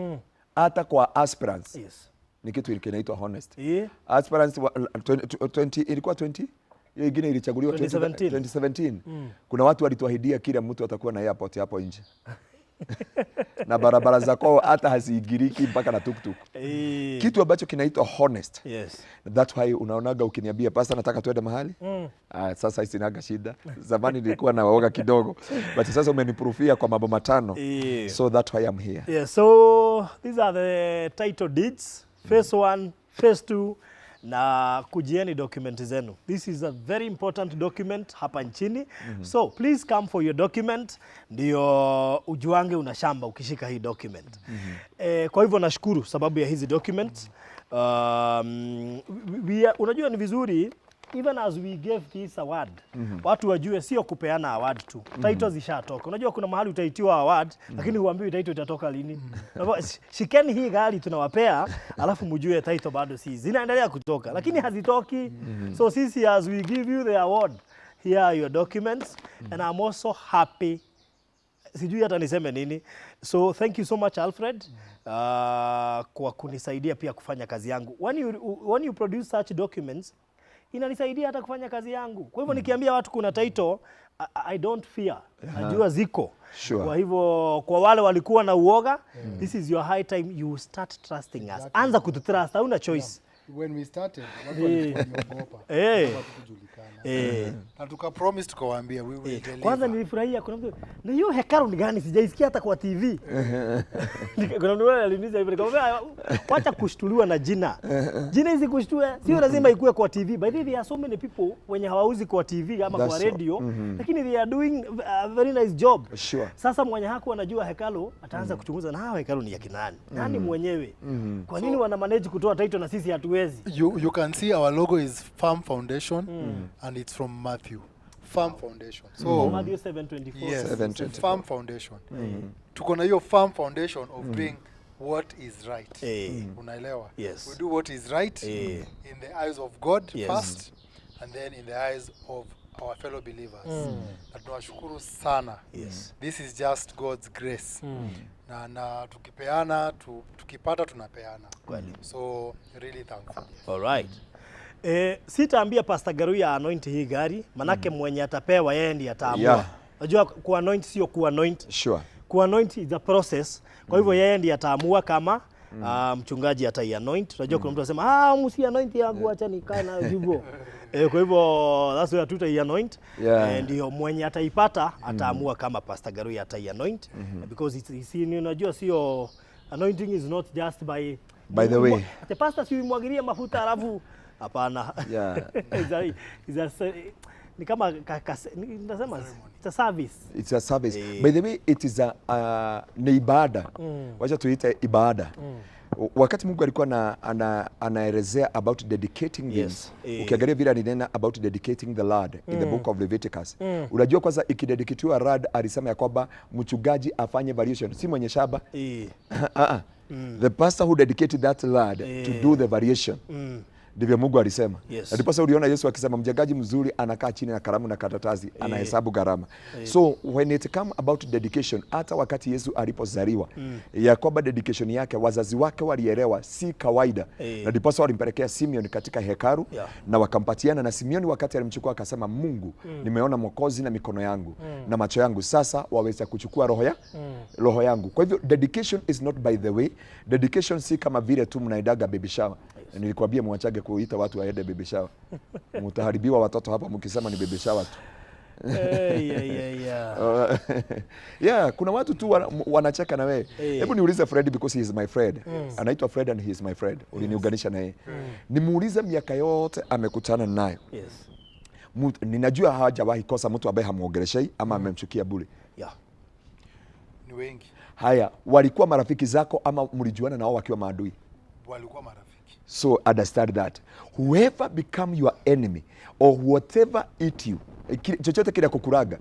D: hata kwa aspirants, ni kitu kinaitwa honest. Aspirants 20, ilikuwa 20 Hiyo ingine ilichaguliwa
C: 2017.
D: 2017. Kuna watu walituahidia kila mtu atakuwa na airport hapo nje na barabara za kwao hata haziingiriki mpaka na tuktuk, kitu ambacho kinaitwa honest. That's why unaonaga ukiniambia, "Pastor, nataka tuende mahali," ah, sasa sinaga shida. Zamani nilikuwa na woga kidogo, but sasa umeniproofia kwa mambo matano. So that's why I'm here.
C: Yeah, so these are the title deeds. Phase one, phase two na kujieni document zenu. This is a very important document hapa nchini. So please come for your document ndio ujuange una shamba ukishika hii document. Kwa hivyo nashukuru sababu ya hizi documents. Unajua ni vizuri even as we gave this award, watu wajue sio kupeana award tu, title zishatoka. Unajua kuna mahali utaitiwa award, lakini huambiwi title itatoka lini. Kwa hivyo, shikeni hii gari tunawapea, alafu mjue title bado si zinaendelea kutoka, lakini hazitoki. So sisi, as we give you the award, here are your documents, and I'm also happy, sijui hata niseme nini. So thank you so much, Alfred, kwa kunisaidia pia kufanya kazi yangu. When you produce such documents, inanisaidia hata kufanya kazi yangu. Kwa hivyo nikiambia watu kuna title, I don't fear. Najua ziko. Kwa hivyo kwa wale walikuwa na uoga, this is your high time you start trusting us. Anza kututrust, hauna choice.
E: When we started, watu waliogopa kujulikana na tukapromise, tukawaambia we will deliver.
C: Kwanza nilifurahia kuna mtu, na hiyo hekalu ni gani? Sijaisikia hata kwa TV. Kuna mtu aliniuliza hivyo, nikamwambia wacha kushtuliwa na jina. Jina hizi kushtue, sio lazima ikue kwa TV. By the way, there are so many people wenye hawauzi kwa TV ama kwa radio, lakini they are doing a very nice job. Sasa mwenye haku anajua hekalu ataanza kuchunguza, na hawa hekalu ni ya kinani? Nani mwenyewe? Kwa nini wana manage kutoa title na sisi hatuwezi?
E: You can see our logo is Farm Foundation and it's from Matthew. Farm Foundation. So
C: Matthew 7:24.
E: Yes,
D: 7:24.
E: Farm Foundation. Tuko na hiyo farm foundation of doing what is right. Unaelewa?
C: Yes.
E: We do what is right in the eyes of God first and then in the eyes of our fellow believers. Na tunawashukuru sana. This is just God's grace. Na tukipeana tukipata tunapeana. So really thankful. Yes.
C: All right. Sitaambia Pastor Garuya anoint hii gari manake mwenye atapewa yeye ndiye ataamua. Unajua kuanoint sio kuanoint. Kuanoint is a process. Kwa hivyo yeye ndiye ataamua kama mchungaji ataianoint. Unajua kuna mtu anasema, "Ah, msi anoint yangu, acha nikae nayo hivyo." Kwa hivyo that's why hatutaianoint. Ndio mwenye ataipata ataamua kama Pastor Garuya ataianoint, because it's, unajua sio, anointing is not just by
D: By the way.
C: Ate pastor, si umwagilie mafuta alafu, hapana. It's a, ni kama nasema it's a service.
D: It's a service. By the way, it is a ni ibada. Wacha tuite ibada. Wakati Mungu alikuwa anaelezea about dedicating things, ukiangalia vile alinena about dedicating the land in the book of Leviticus, unajua kwanza ikidedicatiwa land, alisema ya kwamba mchungaji afanye valuation, si mwenye shamba. Uh-uh. The pastor who dedicated that land to do the valuation. Ndivyo Mungu alisema. Na ndiposa uliona Yesu akisema mjengaji mzuri anakaa chini na kalamu na karatasi, anahesabu gharama. So when it come about dedication, hata wakati Yesu alipozaliwa, ya kwamba dedication yake wazazi wake walielewa si kawaida. Na ndiposa walimpelekea Simeon katika hekalu na wakampatiana, na Simeoni wakati alimchukua akasema, "Mungu, nimeona Mwokozi na mikono yangu na macho yangu, sasa waweza kuchukua roho yangu." Kwa hivyo dedication is not by the way. Dedication si kama vile tu mnaendaga baby shower. Nilikwambia mwachage kuita watu waende baby shower. Mtaharibiwa watoto hapa mkisema ni baby shower tu.
C: Yeah.
D: Yeah, kuna watu tu wanacheka na wewe. Hebu niulize Fred, because he is my friend. Anaitwa Fred and he is my friend. Uliniunganisha na yeye. Nimuulize miaka yote amekutana nayo. Ninajua hajawahi kosa mtu ambaye hamuongeleshei ama amemchukia bure.
E: Ni wengi.
D: Haya, walikuwa marafiki zako ama mlijuana nao wakiwa maadui?
E: Walikuwa marafiki.
D: So understand that whoever become your enemy or whatever eat you, chochote kile kukuraga,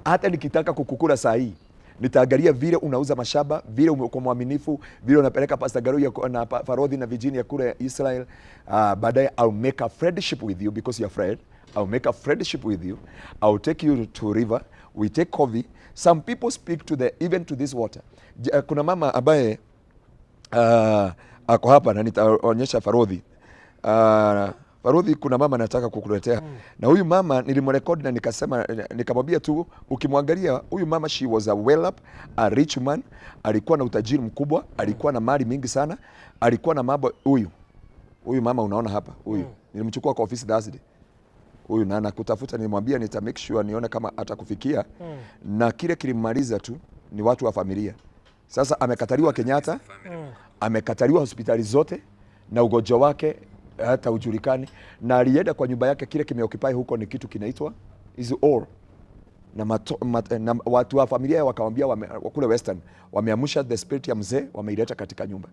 D: hata nikitaka kukukula saa hii nitaangalia vile unauza mashamba, vile uko mwaminifu, vile unapeleka Pastor Garuya na Farodhi na Virginia kule Israel. Baadaye I'll make a friendship with you because you're friend. I'll make a friendship with you. I'll take you to river. We take coffee. Some people speak to the even to this water. Kuna mama ambaye ako hapa na nitaonyesha Farodhi. Faruthi, kuna mama nataka kukuletea. Na huyu mama nilimrekodi na nikasema, nikamwambia tu, ukimwangalia huyu mama, she was a well up, a rich man, alikuwa na utajiri mkubwa, alikuwa na mali mingi sana, alikuwa na mambo. Huyu mama unaona hapa, huyu nilimchukua kwa ofisi Thursday huyu, na nakutafuta, nilimwambia nita make sure nione kama atakufikia. Na kile kilimmaliza tu ni watu wa familia. Sasa amekataliwa Kenyatta, amekataliwa hospitali zote na ugonjwa wake hata ujulikani, na alienda kwa nyumba yake, kile kimeoccupy huko ni kitu kinaitwa is all na watu wa familia wakamwambia kule Western wameamsha the spirit ya mzee, wameileta katika nyumba.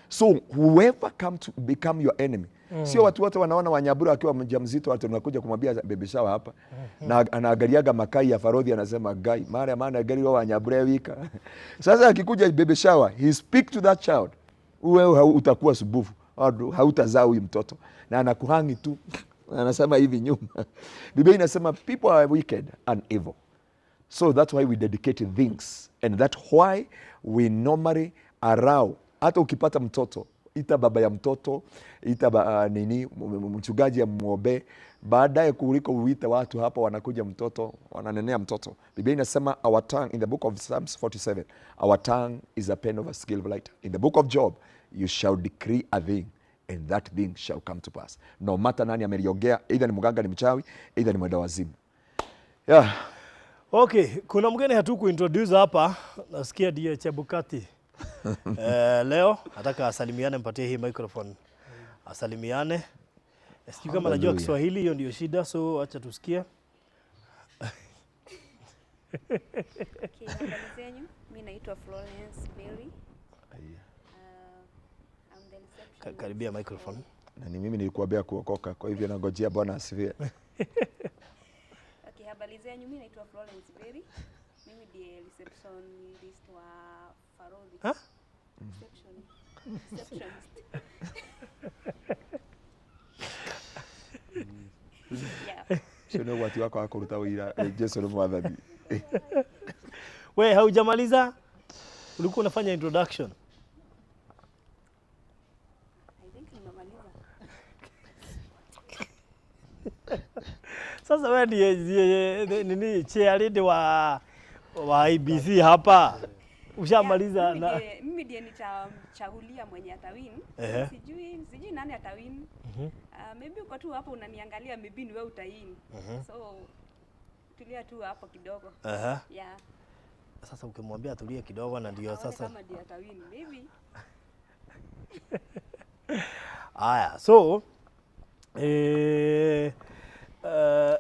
D: So whoever come to become your enemy, sio watu wote wanaona Wanyabura akiwa mjamzito watu wanakuja kumwambia baby shower hapa, na anaangaliaga makai ya Farodhi anasema, "Gai mara maana gari wa Wanyabura wika." Sasa akikuja baby shower, he speak to that child, wewe utakuwa subufu, hautazaa huyu mtoto, na anakuhangi tu, anasema hivi nyuma. Biblia inasema people are wicked and evil. So that's why we dedicate things and that's why we normally allow, hata ukipata mtoto, ita baba ya mtoto, ita nini, mchungaji amwombee baadaye, kuliko uite watu hapa wanakuja mtoto wananenea mtoto. Biblia inasema our tongue, in the book of Psalms 47, our tongue is a pen of a skilled writer. In the book of Job, you shall decree a thing and that thing shall come to pass. No matter nani ameliongea, either ni mganga, ni mchawi, either ni mwenda wazimu. Yeah.
C: Okay, kuna mgeni hatu introduce hapa, nasikia ndiye Chebukati. Leo nataka asalimiane, mpatie hii microphone asalimiane. Sijui kama anajua
D: Hallelujah.
C: Kiswahili, hiyo ndio shida, so acha tusikie.
F: Okay, habari zenyu. Mi naitwa Florence Berry. I'm the receptionist.
C: Karibia microphone.
D: Na ni mimi nilikuambia kuokoka, kwa hivyo nangojea Bwana asifiwe.
F: Okay, habari zenyu. Mi naitwa Florence Berry. Mimi ndiye receptionist wa Farodhi.
C: Ha?
F: Receptionist. Yeah.
D: Ũcio nĩ ũgwati wakwa wa kũruta ũira, Jesu nĩ mwathani.
C: We, haujamaliza? Ulikuwa unafanya introduction.
F: I think nimemaliza.
C: Sasa wewe ndiye nini, chair lady wa IEBC hapa. Ushamaliza?
F: Yeah, mimi
C: Na
F: mimi ndiye nitamchagulia mwenye atawin. Sijui nani atawin. Maybe uko tu hapo unaniangalia, maybe ni wewe utawin. So tulia tu hapo kidogo. Yeah.
C: Sasa ukimwambia atulie kidogo na ndio
F: Aone
C: sasa
F: kama ndiye atawin maybe.
C: Aya, so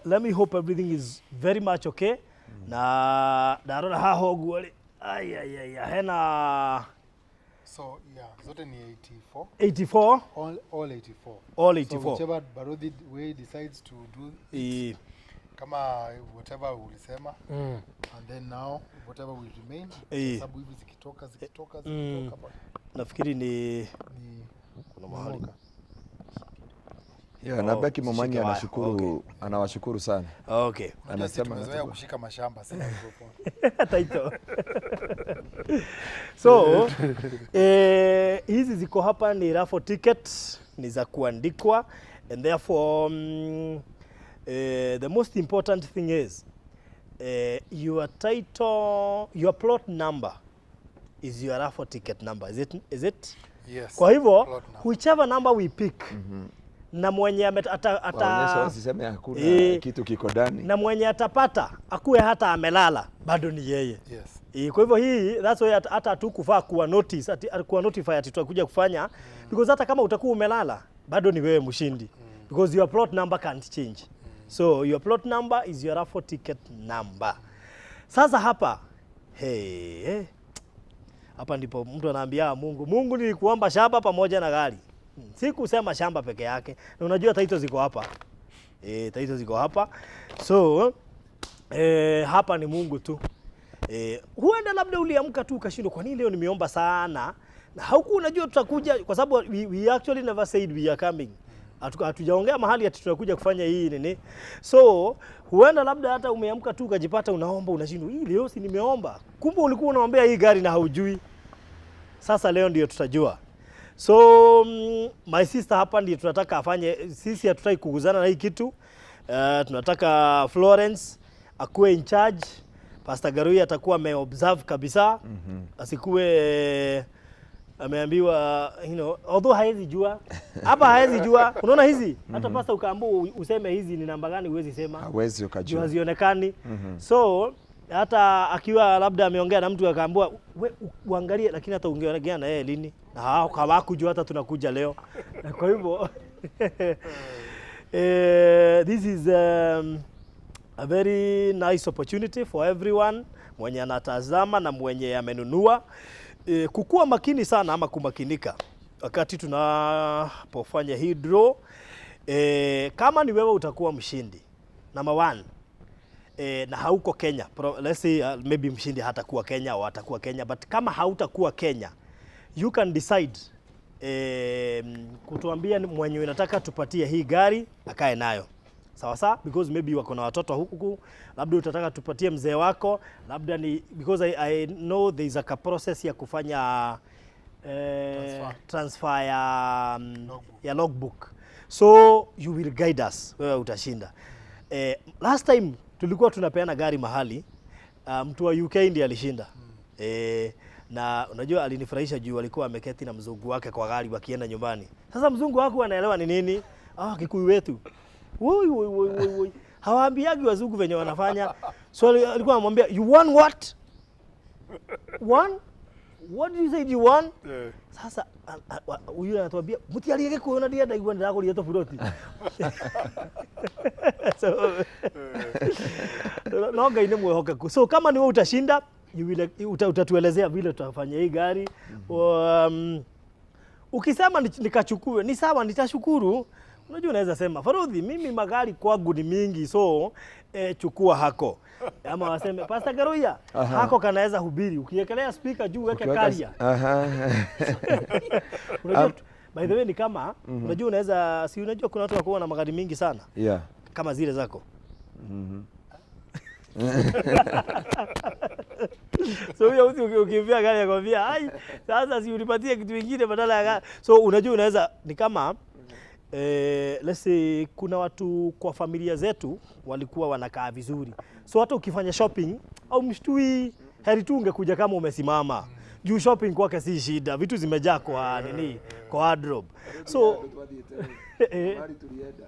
C: let me hope everything is very much okay. Na ndarora haha ũguo rĩ, ai ai ai, hena
E: So yeah, zote ni 84.
C: 84.
E: All 84.
C: All
E: So
C: 84.
E: whichever Barodhi way decides to do it, kama whatever ulisema, and then now whatever will remain, sababu hivi zikitoka zikitoka zikitoka
C: Nafikiri ni
E: ni
C: kuna mahali
E: mwaka.
D: Yeah, na
C: Oh,
D: Becky Momanyi
C: shike waya.
D: anashukuru, anawashukuru sana.
C: Okay.
E: Unajua sisi
D: Anasema
E: tumezoea kushika mashamba, si microphone.
C: Title. So hizi ziko hapa ni raffle ticket, ni za kuandikwa, and therefore the most important thing is your title, your plot number is your raffle ticket number. Is it, is it?
E: Yes.
C: Kwa hivyo
E: plot number.
C: whichever number we pick, na mwenye
D: Waonyesha
C: ata
D: wasiseme hakuna kitu kiko ndani.
C: Na mwenye atapata akuwe hata amelala bado ni yeye.
E: Yes.
C: Kwa hivyo hii, that's why hata hatukufaa kuwa notice ati, kuwa notify ati tutakuja kufanya, because hata kama utakuwa umelala bado ni wewe mshindi, because your plot number can't change. So your plot number is your raffle ticket number. Sasa hapa, hey, hey. Hapa ndipo mtu anaambia Mungu, "Mungu, nilikuomba shamba pamoja na gari. Sikusema shamba peke yake." Na unajua title ziko hapa. Title ziko hapa. So hapa ni Mungu tu. Huenda labda uliamka tu ukashindwa, kwa nini leo nimeomba sana na haukuwa unajua tutakuja, kwa sababu we actually never said we are coming. Hatujaongea mahali ati tunakuja kufanya hii nini. So huenda labda hata umeamka tu ukajipata unaomba, unashindwa, hii leo si nimeomba? Kumbe ulikuwa unaombea hii gari na haujui. Sasa leo ndio tutajua. So my sister hapa ndiye tunataka afanye, sisi hatutaki kuguzana na hii kitu. Tunataka Florence akuwe in charge. Pastor Garui atakuwa ameobserve kabisa. Asikuwe ameambiwa although haezi jua hapa, haezi jua. Unaona hizi hata pastor ukaambiwa useme hizi ni namba gani, huwezi sema.
D: Hawezi
C: Juu
D: ukajua.
C: hazionekani. So hata akiwa labda ameongea na mtu akaambiwa we uangalie, lakini hata ungeongea na yeye lini na hawakujua hata tunakuja leo. Kwa hivyo this is a very nice opportunity for everyone mwenye anatazama na mwenye amenunua kukuwa makini sana ama kumakinika wakati tunapofanya hii draw. Kama ni wewe utakuwa mshindi number one, na hauko Kenya, let's say maybe mshindi hatakuwa Kenya au atakuwa Kenya, but kama hautakuwa Kenya, you can decide kutuambia ni mwenye unataka tupatie hii gari akae nayo, sawa sawa, because maybe wako na watoto huku, labda utataka tupatie mzee wako, labda ni because I know there is a process ya kufanya
E: Transfer.
C: Transfer ya
E: Logbook.
C: Ya logbook. So you will guide us, wewe utashinda. Last time tulikuwa tunapeana gari mahali, mtu wa UK ndiye alishinda. Na unajua alinifurahisha juu alikuwa ameketi na mzungu wake kwa gari wakienda nyumbani. Sasa mzungu wako anaelewa ni nini? Ah, Kikuyu wetu. Woi woi woi woi woi. Hawaambiagi wazungu venye wanafanya. So alikuwa anamwambia, "You won what? Won? What did you say you won?"
E: Yeah.
C: Sasa huyu anatuambia mutiarie Gikuyu na ndienda igua ndĩragũrire tũburoti. So no Ngai nĩ mwĩhokeku. So kama ni wewe utashinda, utatuelezea vile tutafanya hii gari. Ukisema nikachukue ni sawa, nitashukuru. Unajua unaweza sema, "Farodhi, mimi magari kwangu ni mingi, so chukua hako." Ama waseme, "Pastor Garuya, hako kanaweza hubiri ukiekelea speaker juu, weke carrier." Unajua, by the way, ni kama unajua unaweza, si unajua kuna watu wakuwa na magari mingi sana kama zile zako. So huyo mtu ukimbia gari akwambia, "Ai, sasa si unipatie kitu kingine badala ya gari." So unajua unaweza ni kama let's say kuna watu kwa familia zetu walikuwa wanakaa vizuri, so hata ukifanya shopping au mshtui, heri tu ungekuja kama umesimama juu shopping kwake si shida, vitu zimejaa kwa nini, kwa wardrobe. So
D: Mahali tulienda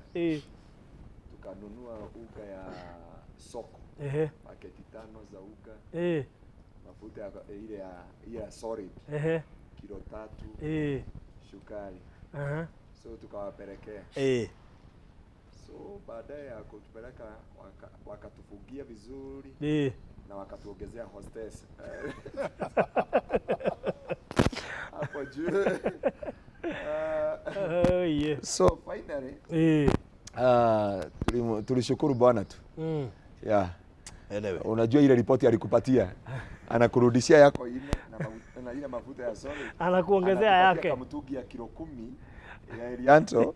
D: tukanunua uga ya soko, paketi tano za uga, mafuta ya, ile ya solid kilo 3, sukari. So tukawapelekea. So baadaye ya kutupeleka wakatufungia vizuri na wakatuongezea hostess hapo juu.
C: Oh, yeah.
D: So finally tulishukuru Bwana tu. Yeah.
C: Anyway.
D: Unajua ile ripoti alikupatia, anakurudishia yako ine na ile mafuta ya solid.
C: Anakuongezea
D: Anakupatia
C: yake.
D: Kamtungi ya kilo 10 ya Elianto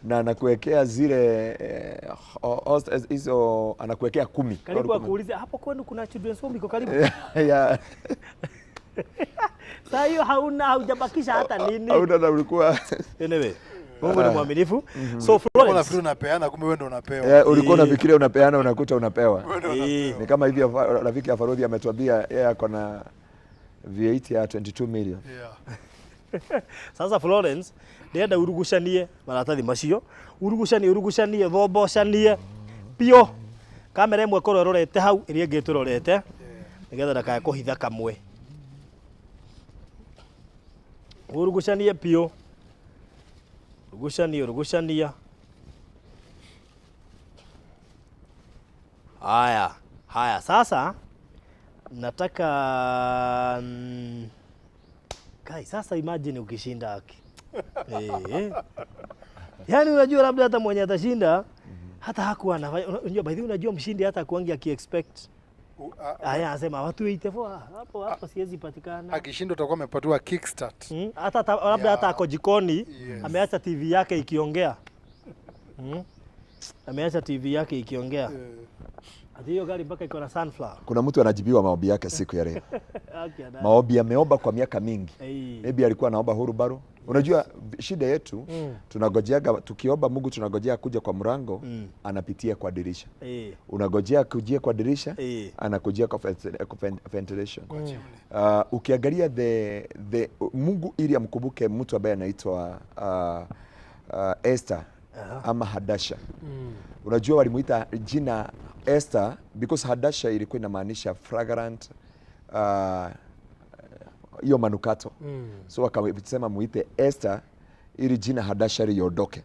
D: na anakuwekea zile hizo anakuwekea 10.
C: Karibu akuulize, "Hapo kwenu kuna children's home iko karibu?"
D: Yeah.
C: Saa hiyo hauna, haujabakisha hata nini.
D: Hauna na ulikuwa
C: Anyway, Mungu ni mwaminifu. So
E: Ulikuwa
C: Florence,
E: unafikiri unapeana, kumbe wewe ndo unapewa.
D: Yeah, ulikuwa unafikiria unapeana, unakuta unapewa.
E: Wewe ndo unapewa.
D: Ni kama hivi rafiki ya Farodhi ametuambia yeye ako na V8 ya 22 million.
C: Sasa Florence, ndĩrenda urugucanie maratathi macio, urugucanie, urugucanie, thombocanie biũ. Kamera ĩmwe ĩkorwo ĩrorete hau, ĩrĩa ĩngĩ ĩtũrorete, nĩgetha ndakae kũhitha kamwe. Urugucanie biũ, urugucanie, urugucania. Haya haya, sasa nataka Kai, sasa imagine ukishinda haki. Yaani unajua labda hata mwenye atashinda hata hakuwa anafanya, unajua, by the way, unajua mshindi hata kuangi akiexpect. Aya, anasema watu 84 hapo hapo siwezi patikana.
E: Akishinda utakuwa umepatiwa kickstart.
C: Hata labda hata ako jikoni, ameacha TV yake ikiongea. Ameacha TV yake ikiongea. Ati hiyo gari mpaka iko na sunflower.
D: Kuna mtu anajibiwa maombi yake siku ya leo.
C: Okay, na.
D: Maombi ameomba kwa miaka mingi.
C: Hey.
D: Maybe alikuwa anaomba hurubaru. Unajua shida yetu tunagojeaga tukiomba Mungu tunagojea kuja kwa mlango, anapitia kwa dirisha. Unagojea kujia kwa dirisha, anakujia kwa ventilation. Ukiangalia the Mungu ili amkumbuke mtu ambaye anaitwa Esther ama Hadasha. Unajua walimuita jina Esther because Hadasha ilikuwa inamaanisha fragrant, hiyo manukato. So wakasema muite Esther ili jina Hadasha liondoke.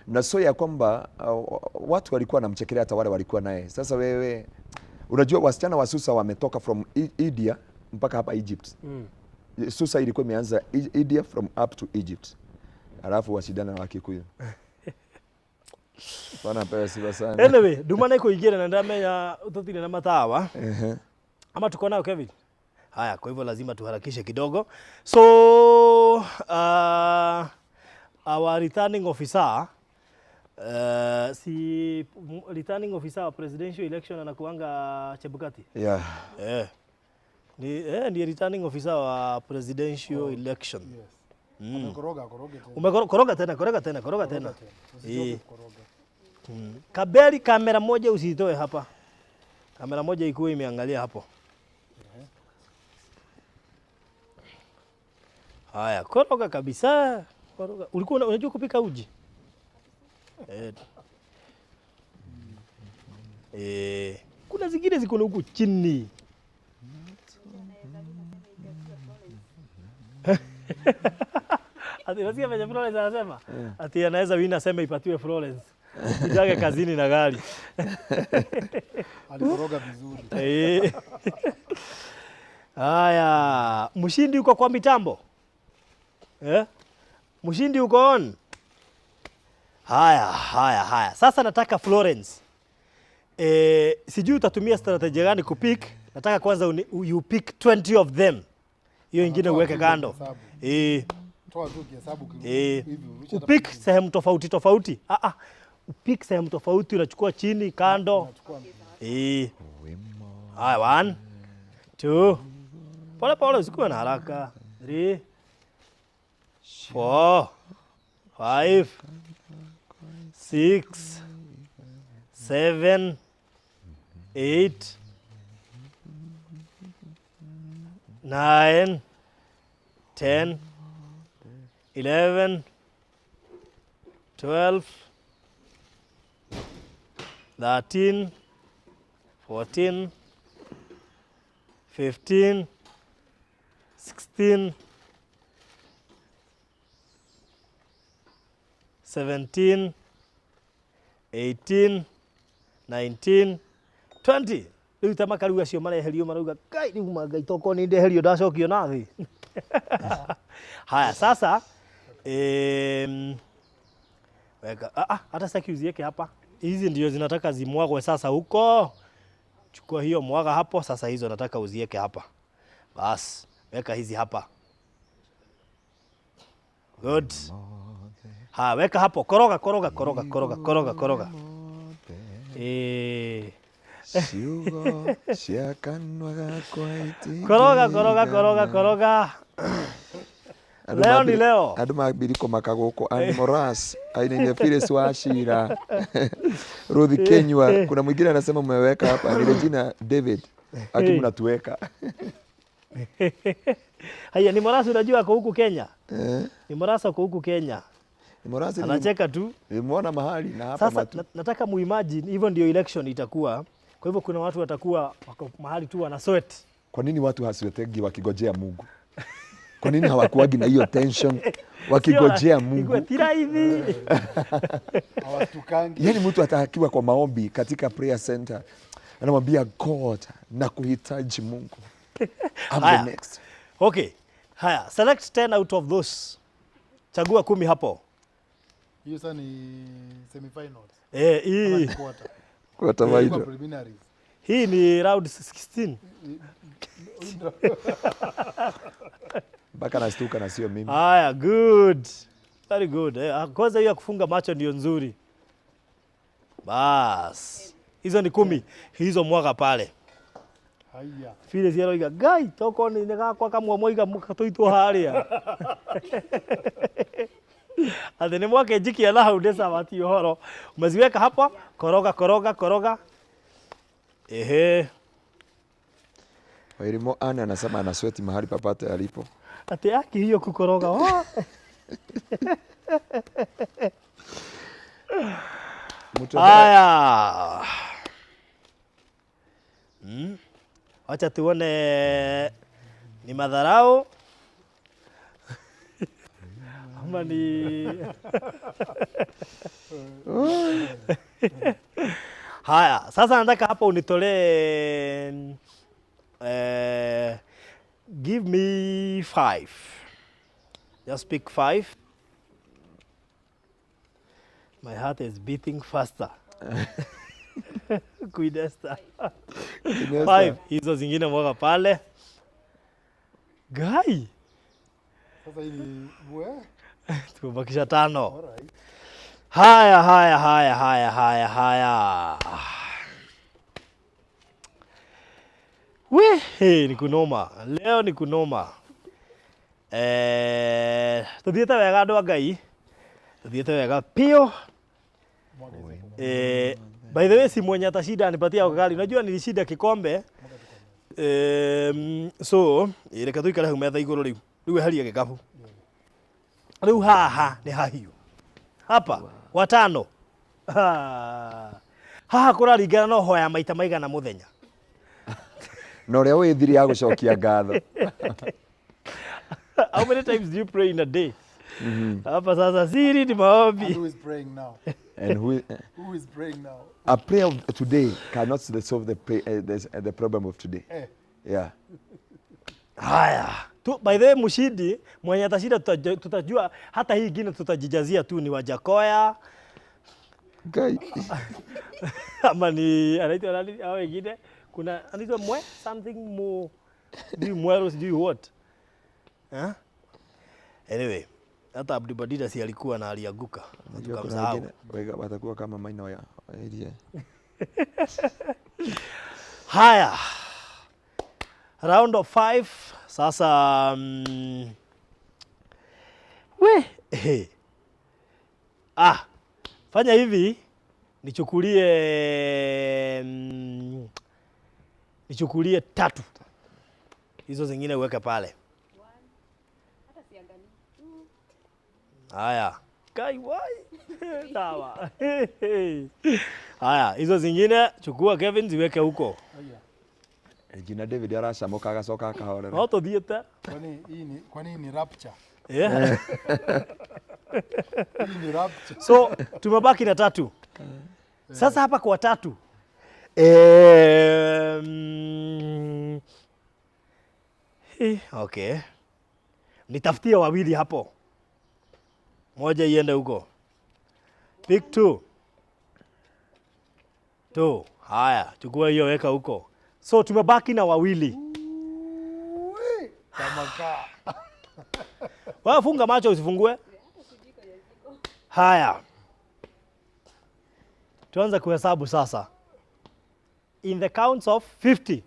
D: Na so ya kwamba watu walikuwa wanamchekelea, hata wale walikuwa naye. Sasa wewe unajua wasichana wa Susa wametoka from India mpaka hapa Egypt. Susa ilikuwa imeanza India from up to Egypt. Alafu washindana na Wakikuyu. Bwana apewe sifa sana.
C: Anyway, nduma nĩ kũingĩra na ndamenya tũtirĩ na matawa. Ama tuko nayo, Kevin? Haya, kwa hivyo lazima tuharakishe kidogo. So our returning officer, si returning officer wa presidential election anakuanga Chebukati?
D: Yeah.
C: Eh. Ni ndiye returning officer wa presidential election.
E: Yes. Amekoroga, akoroge tena.
C: Umekoroga tena, koroga tena, koroga tena.
E: Koroga tena. Usichoke kukoroga.
C: Kaberi, kamera moja usitoe hapa. Kamera moja ikuwe imeangalia hapo. Haya, koroga kabisa. Koroga. Ulikuwa unajua kupika uji? Kuna zingine ziko huku chini. Ati nasikia venye Florence anasema? Ati anaweza win aseme ipatiwe Florence. Ujage kazini na gari.
E: Alikoroga vizuri.
C: Haya, mshindi uko kwa mitambo? Eh? Mshindi uko on? Haya, haya, haya. Sasa nataka Florence. Sijui utatumia strategy gani kupick. Nataka kwanza you pick 20 of them. Hiyo ingine
E: Toa
C: uweke
E: tu
C: kando.
E: hesabu. Toa tu kihesabu hivi, urushe hata
C: Upick sehemu tofauti tofauti. Upick sehemu tofauti, unachukua chini, kando.
E: Unachukua.
C: Haya, 1, 2. Pole pole, usikuwe na haraka. 3, 4, 5, 6, 7, 8, 9, 10, 11, 12, 13, 14, 15, 16, 17, 18, 19, 20. Rĩu ta makariu acio mareherio marauga Ngai rĩu ma Ngai tokorwo nĩ ndeherio ndacokio na thĩ. Haya sasa, weka, hata sitaki uziweke hapa. Hizi ndio zinataka zimwagwe sasa huko. Chukua hiyo mwaga hapo, sasa hizo nataka uziweke hapa. Bas, weka hizi hapa. Good. Ha, weka hapo, koroga, koroga, koroga, koroga, koroga, koroga.
D: Ciugo cia kanua gakwa itingĩigana.
C: Koroga, koroga, koroga, koroga.
D: Andũ
C: Leo ni leo.
D: Andũ mambiri kũmaka gũkũ. Andy Moras ainaine Phyllis Wachira, Ruth Kenywa. Kuna mwingine anasema mmeweka hapa ni Regina David. Aki mnatuweka.
C: Haya, ni Moras, unajua ako huku Kenya. Ni Moras ako huku Kenya.
D: Ni Moras
C: Anacheka tu.
D: Nilimwona mahali na hapa
C: Sasa
D: matu.
C: nataka muimagine hivyo ndio election itakuwa. Kwa hivyo kuna watu watakuwa wako mahali tu wana sweat.
D: Kwa nini watu haswetegi wakigojea Mungu? Kwa nini hawakuagi na hiyo tension wakigojea
C: Sio,
D: Mungu?
C: ikuwe tira hivi.
E: Hawatukangi.
D: Yaani mtu atakiwa kwa maombi katika prayer center anamwambia God, nakuhitaji Mungu. I'm the
C: Haya.
D: next.
C: Okay. Haya, select 10 out of those. Chagua 10 hapo.
E: Hiyo sasa ni semifinals.
C: Hii.
E: Ama ni quarter.
D: Quarter
E: Ilikuwa
D: final.
E: preliminaries.
C: Hii ni round 16.
D: Mpaka nastuka na sio mimi.
C: Haya, good. Very good. Kwanza hiyo ya kufunga macho ndio nzuri. Bas. Hizo ni 10. Hizo mwaga pale.
E: Haya.
C: Vile ciaroiga ngai toko nĩ gakwa kamwe mwaiga tũitwo harĩa. Atĩ nĩ mwake njikia na hau ndĩ sawa ti ũhoro. Umeziweka hapa, koroga koroga koroga. Ehe.
D: Wairimo Anne anasema ana sweat mahali papate alipo.
C: Ati aki hiyo kukoroga. Oh.
D: Mtu ambaye
C: Haya. Wacha tuone ni madharau ama ni Haya, sasa nataka hapa unitolee give me 5. Just pick 5. My heart is beating faster. Queen Esther. 5. Hizo zingine mwaga pale. Gai.
E: Sasa hii ni we.
C: Tumebakisha 5.
E: Alright.
C: Haya, haya, haya, haya, haya, haya. We, hey, ni kunoma. Leo ni kunoma. Tuthiete wega andũ a Ngai. Tuthiete wega pio. By the way, si mwenye atashinda anipatia gari. Unajua nilishinda kikombe. So, reke tuikare hau metha igũrũ rĩu. Rĩu eheria gĩkabu. Rĩu haha nĩ hahiũ. Hapa watano. Haha kũraringana na ũhoya maita maigana mũthenya.
D: Na ũrĩa wĩ thiri ya gũcokia ngatho.
C: How many times do you pray in a day? Hapa sasa siri ni maombi.
E: And who is praying now?
D: And who,
E: Who is praying now?
D: A prayer of today cannot solve the problem of today.
E: Eh.
D: Yeah.
C: Haya. Tu, by the way, mshindi mwenye atashinda tutajua hata hii ingine tutajijazia tu ni Wajakoya.
D: Guy.
C: Ama ni anaitwa nani hao wengine? Kuna anaitwa Mwe something mo sijui Mwero sijui what. Huh? Anyway, hata Abdi Badida si alikuwa na alianguka.
D: Unajua kuna
C: Tukamsahau.
D: wengine watakuwa kama maina ya area.
C: Haya. Round of 5 sasa we hey. Ah, fanya hivi nichukulie nichukulie 3. Hizo zingine uweke pale. Haya. Kai wai. Sawa. Haya, hizo zingine chukua Kevin ziweke huko.
D: Jina David aracamoka agacoka akahorera.
C: No tuthiete.
E: Kwani hii ni rapture?
C: Yeah.
E: Hii ni rapture.
C: So tumebaki na 3. Sasa hapa kwa 3. Okay. Nitafutie wawili hapo. Moja iende huko. Pick 2. 2. Haya, chukua hiyo weka huko. So tumebaki na wawili.
E: Kama kaa.
C: Wewe funga macho usifungue. Haya. Tuanze kuhesabu sasa. In the counts of 50.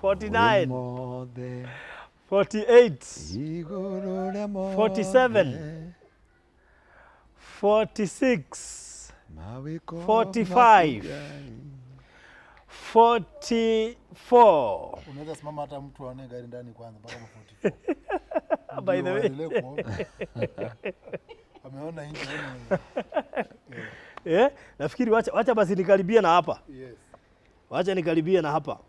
C: 49. 48. 47. 46. 45. 44.
E: Unaweza simama hata mtu aone gari ndani kwanza mpaka 44.
C: By the way.
E: Ameona nje.
C: Eh, nafikiri wacha basi nikaribie na hapa.
E: Yes.
C: Wacha nikaribie na hapa.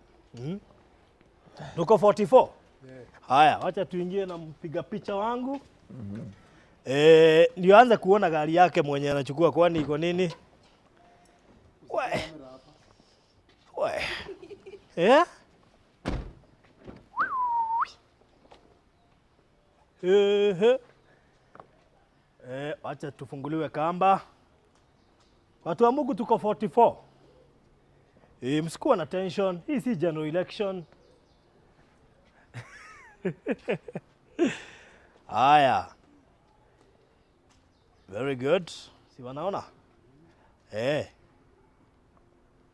C: Tuko 44.
E: Yeah.
C: Haya, wacha tuingie na mpiga picha wangu. Ndio anza kuona gari yake mwenye anachukua kwani iko nini? We. We. Eh? Ehe. Wacha tufunguliwe kamba. Watu wa Mungu tuko 44. Msikuwa na tension. Hii si general election. Haya. Very good. Si wanaona? Eh.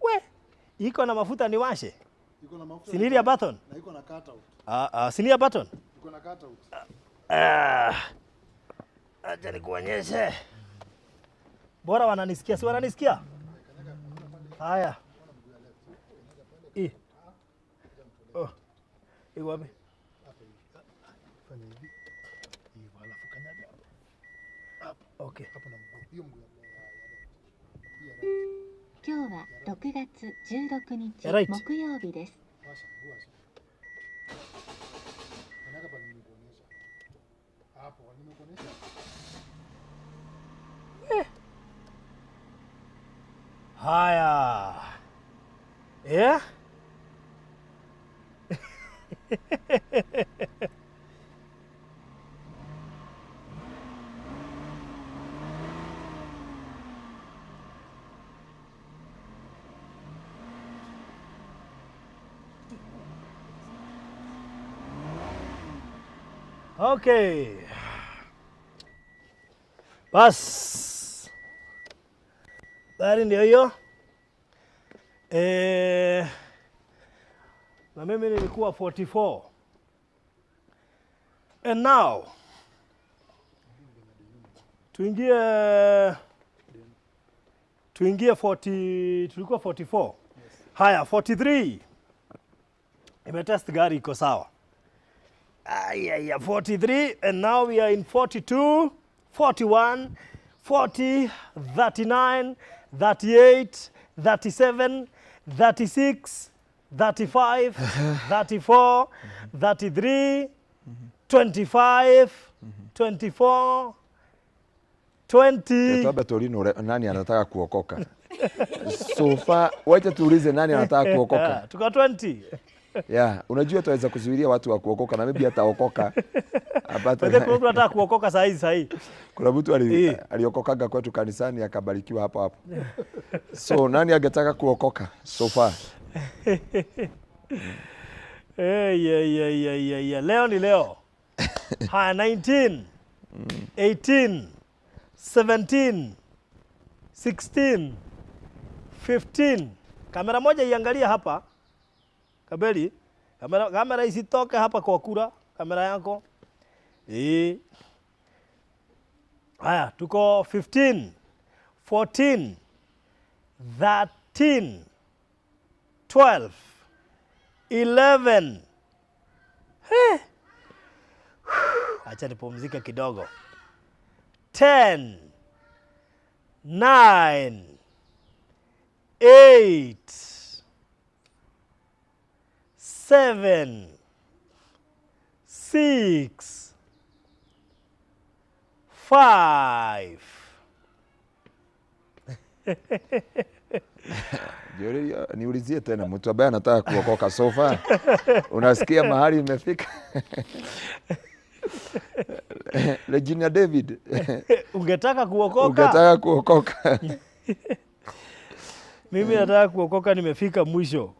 C: We, iko na mafuta niwashe?
E: Iko na mafuta.
C: Si ni ile ya button?
E: Na iko na cutout.
C: Ah, ah, si ni ya button?
E: Iko na cutout.
C: Ah. Acha nikuonyeshe. Bora wananisikia, si wananisikia? Haya. I. Oh. Iko wapi?
E: Fanya hivi. Hivyo alafu kanyaga hapo. Hapo.
C: Okay.
E: Hapo na mguu. Hiyo mguu ya left. Hii ya right.
G: 今日は6月16日
C: Right.
G: 木曜日です。
E: Washa, mguu washa. Kanyaga pale nimekuonyesha. Hapo nimekuonyesha.
C: Haya. Yeah? Okay. Bas. Gari ndio hiyo. Na mimi nilikuwa 44. And now tuingie 40, tulikuwa 44. Haya, 43. Imetest gari iko sawa. Aya, ya 43 and now we are in 42, 41, 40, 39, 38, 37, 36, 35, 34, 33, 25, 24, 20.
D: Tuambe tuulize nani anataka kuokoka. So far, wacha tuulize nani anataka kuokoka.
C: Tuko 20.
D: Yeah, unajua tuweza kuzuilia watu wa kuokoka na maybe ataokoka. Apate.
C: Kuna mtu anataka kuokoka saa hii, saa hii.
D: Kuna mtu aliokokaga kwetu kanisani akabarikiwa hapo hapo. So nani angetaka kuokoka so far?
C: Hey, yeah, yeah, yeah, yeah, yeah. Leo ni leo. Haya, 19, 18, 17, 16, 15. Kamera moja iangalie hapa. Kabeli, kamera isitoke hapa kwa kura, kamera yako. Haya, tuko 15, 14, 13, 12, 11. Hey. Acha nipumzike kidogo. 10, 9, 8, 7, 6, 5.
D: Niulizie tena mtu ambaye anataka kuokoka so far. Unasikia mahali imefika? Regina David.
C: Ungetaka kuokoka?
D: Ungetaka kuokoka.
C: Mimi nataka kuokoka, nimefika mwisho.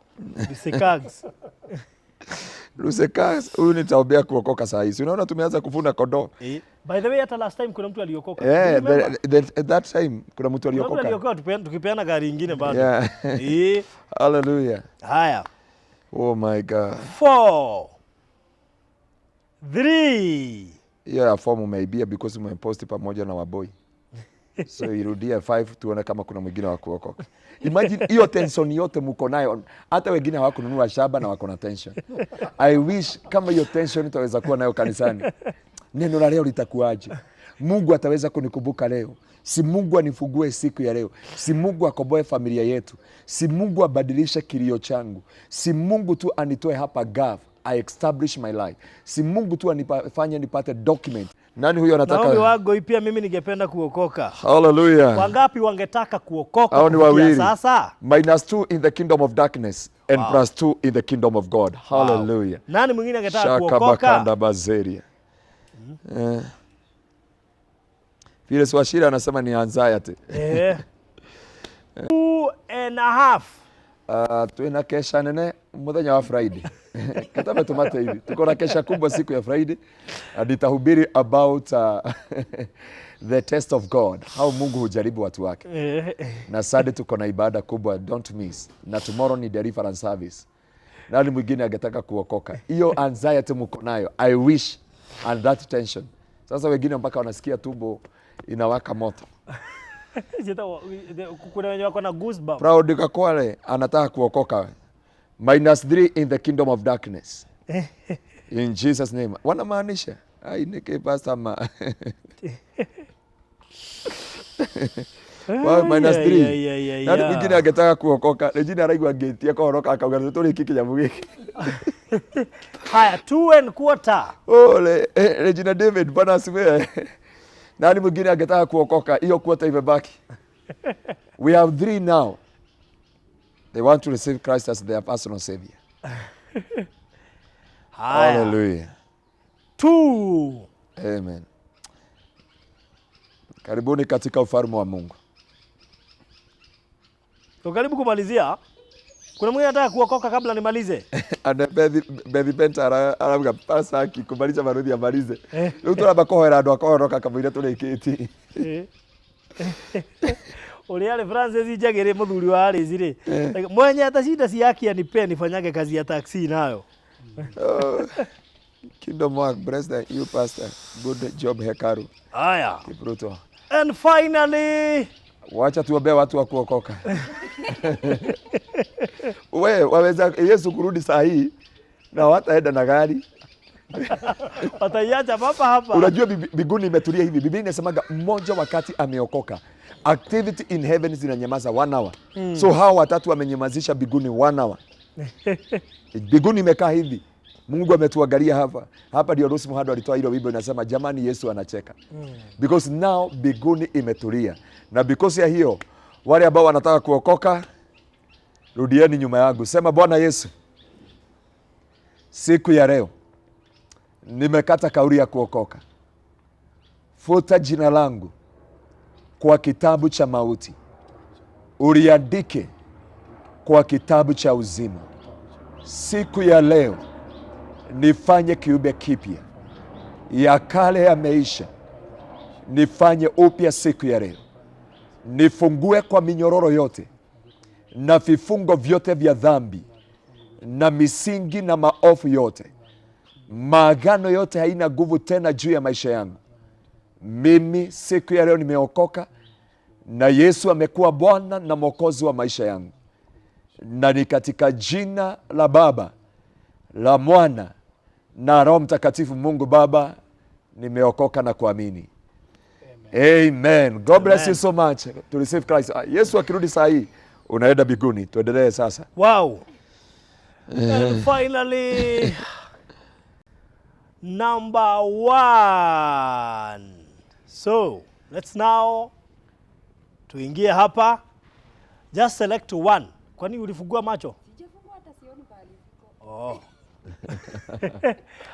C: Lusekags.
D: Lusekags, huyu nitaombea kuokoka saa hizi. Unaona tumeanza kuvuna kondoo.
C: By the way, hata last time kuna mtu aliokoka.
D: Yeah,
C: Do you remember?
D: at that time kuna mtu
C: Kuna mtu
D: aliokoka.
C: aliokoka, tukipeana gari ingine bado.
D: Yeah. Hallelujah.
C: Haya.
D: Oh my God.
C: 4, 3.
D: Hiyo ya form umeibia because umepost pamoja na waboi. So irudie 5 tuone kama kuna mwingine wa kuokoka. Imagine hiyo tension yote mko nayo. Hata wengine hawakununua shamba na wako na tension. I wish kama hiyo tension tutaweza kuwa nayo kanisani. Neno la leo litakuaje? Mungu ataweza kunikumbuka leo. Si Mungu anifungue siku ya leo. Si Mungu akomboe familia yetu. Si Mungu abadilishe kilio changu. Si Mungu tu anitoe hapa gav. I establish my life. Si Mungu tu anifanye nipate document. Nani huyo anataka?
C: Naombi wangu pia mimi ningependa kuokoka.
D: Hallelujah.
C: Wangapi wangetaka kuokoka
D: Hao ni
C: kufikia
D: wawili.
C: sasa?
D: -2 in the kingdom of darkness and
C: Wow.
D: +2 in the kingdom of God. Hallelujah.
C: Wow. Nani mwingine angetaka
D: Shaka
C: kuokoka?
D: bakanda bazeria. Vile Swashira anasema ni anxiety.
C: 2.5.
D: Twina kesha nene muthenya wa Friday. Kata tumate hivi. Tuko na kesha kubwa siku ya Friday. Nitahubiri about the test of God, how Mungu hujaribu watu wake. Na Sunday tuko na ibada kubwa, don't miss. Na tomorrow ni deliverance service. Nani mwingine angetaka kuokoka? Hiyo anxiety mko nayo, I wish, and that tension. Sasa wengine mpaka wanasikia tumbo inawaka moto.
C: Kuna wenye wako na goosebumps.
D: Proud Kakwale anataka kuokoka. -3 in the kingdom of darkness. In Jesus name. Wanamaanisha? Ai nike pastor ma. Well, -3. Nani mwingine angetaka kuokoka? Regina araigua ngĩtie kũhoroka akauga tũrĩkie kĩnyamũ gĩkĩ.
C: Haya, 2.25.
D: Oh, Regina David, bwana asifiwe. Nani mwingine angetaka kuokoka? Hiyo quarter imebaki. We have 3 now. They want to receive Christ as their personal savior. Hallelujah.
C: 2.
D: Amen. Karibuni katika ufalme wa Mungu.
C: Karibu kumalizia. Kuna mwingine anataka kuokoka kabla nimalize.
D: Ana Bethi Benta aravuga pasa akikumaliza maruthi amalize. Rĩu tũramba kũhoera andũ akohoroka kamũira tũrĩkĩtie.
C: Ũrĩa arĩ Francis Njagĩrĩ mũthuri wa Alice rĩ. Mwenye atashinda si yake anipe nifanyage kazi ya taxi nayo.
D: Kingdom work, bless the you pastor. Good job Hekaru.
C: Haya.
D: Kipruto.
C: And finally,
D: wacha tuombe watu wa kuokoka. We waweza Yesu kurudi saa hii na wataenda na gari.
C: Wataiacha papa hapa.
D: Unajua mbinguni imetulia hivi. Biblia inasemaga mmoja wakati ameokoka, activity in heaven zinanyamaza 1 hour. So hao watatu wamenyamazisha mbinguni 1 hour. Mbinguni imekaa hivi. Mungu ametuangalia hapa. Hapa ndio Rose Muhando alitoa hilo wimbo inasema jamani Yesu anacheka. Because now mbinguni imetulia. Na because ya hiyo wale ambao wanataka kuokoka, rudieni nyuma yangu. Sema Bwana Yesu, siku ya leo nimekata kauli ya kuokoka. Futa jina langu kwa kitabu cha mauti, uliandike kwa kitabu cha uzima. Siku ya leo nifanye kiumbe kipya, ya kale yameisha, nifanye upya siku ya leo. Nifungue kwa minyororo yote na vifungo vyote vya dhambi na misingi na maovu yote. Maagano yote haina nguvu tena juu ya maisha yangu. Mimi siku ya leo nimeokoka na Yesu amekuwa Bwana na Mwokozi wa maisha yangu. Na ni katika jina la Baba, la Mwana na Roho Mtakatifu Mungu Baba nimeokoka na kuamini. Amen. God bless you so much to receive Christ. Yesu akirudi saa hii unaenda mbinguni. Tuendelee sasa.
C: Wow. And finally number 1. So, let's now tuingie hapa. Just select 1. Kwani ulifungua macho?
F: Sijafungua hata sioni pahali ziko.
C: Oh.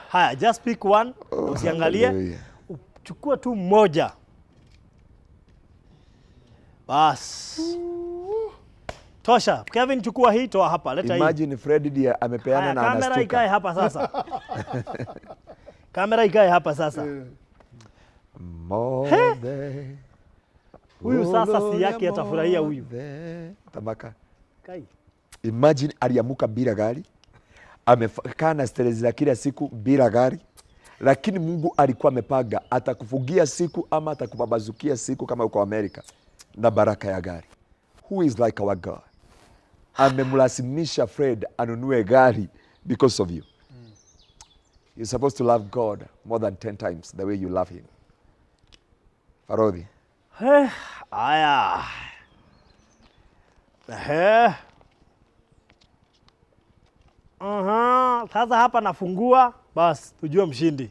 C: Haya, just pick 1. Usiangalie. Chukua tu mmoja. Bas. Tosha. Kevin, chukua hii, toa hapa. Leta hii.
D: Imagine Fred ndiye amepeana na anastuka.
C: Kamera ikae hapa sasa. Kamera ikae hapa sasa.
D: Mode.
C: Huyu sasa si yake atafurahia huyu.
D: Tamaka.
C: Kai.
D: Imagine aliamuka bila gari. Amekaa na stress za kila siku bila gari. Lakini Mungu alikuwa amepanga atakufugia siku ama atakubabazukia siku kama uko Amerika na baraka ya gari. Who is like our God? Amemlazimisha Fred anunue gari because of you. You're supposed to love God more than 10 times the way you love him. Farodhi.
C: Aya. Sasa hapa nafungua, bas tujue mshindi.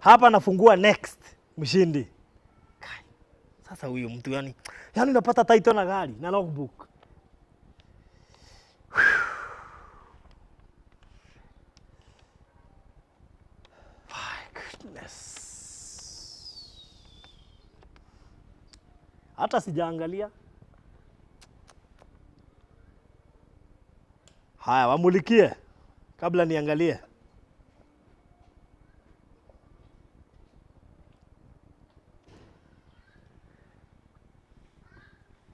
C: Hapa nafungua next mshindi. Sasa huyu mtu yani unapata title na gari na logbook. My goodness. Hata sijaangalia. Haya, wamulikie. Kabla niangalie.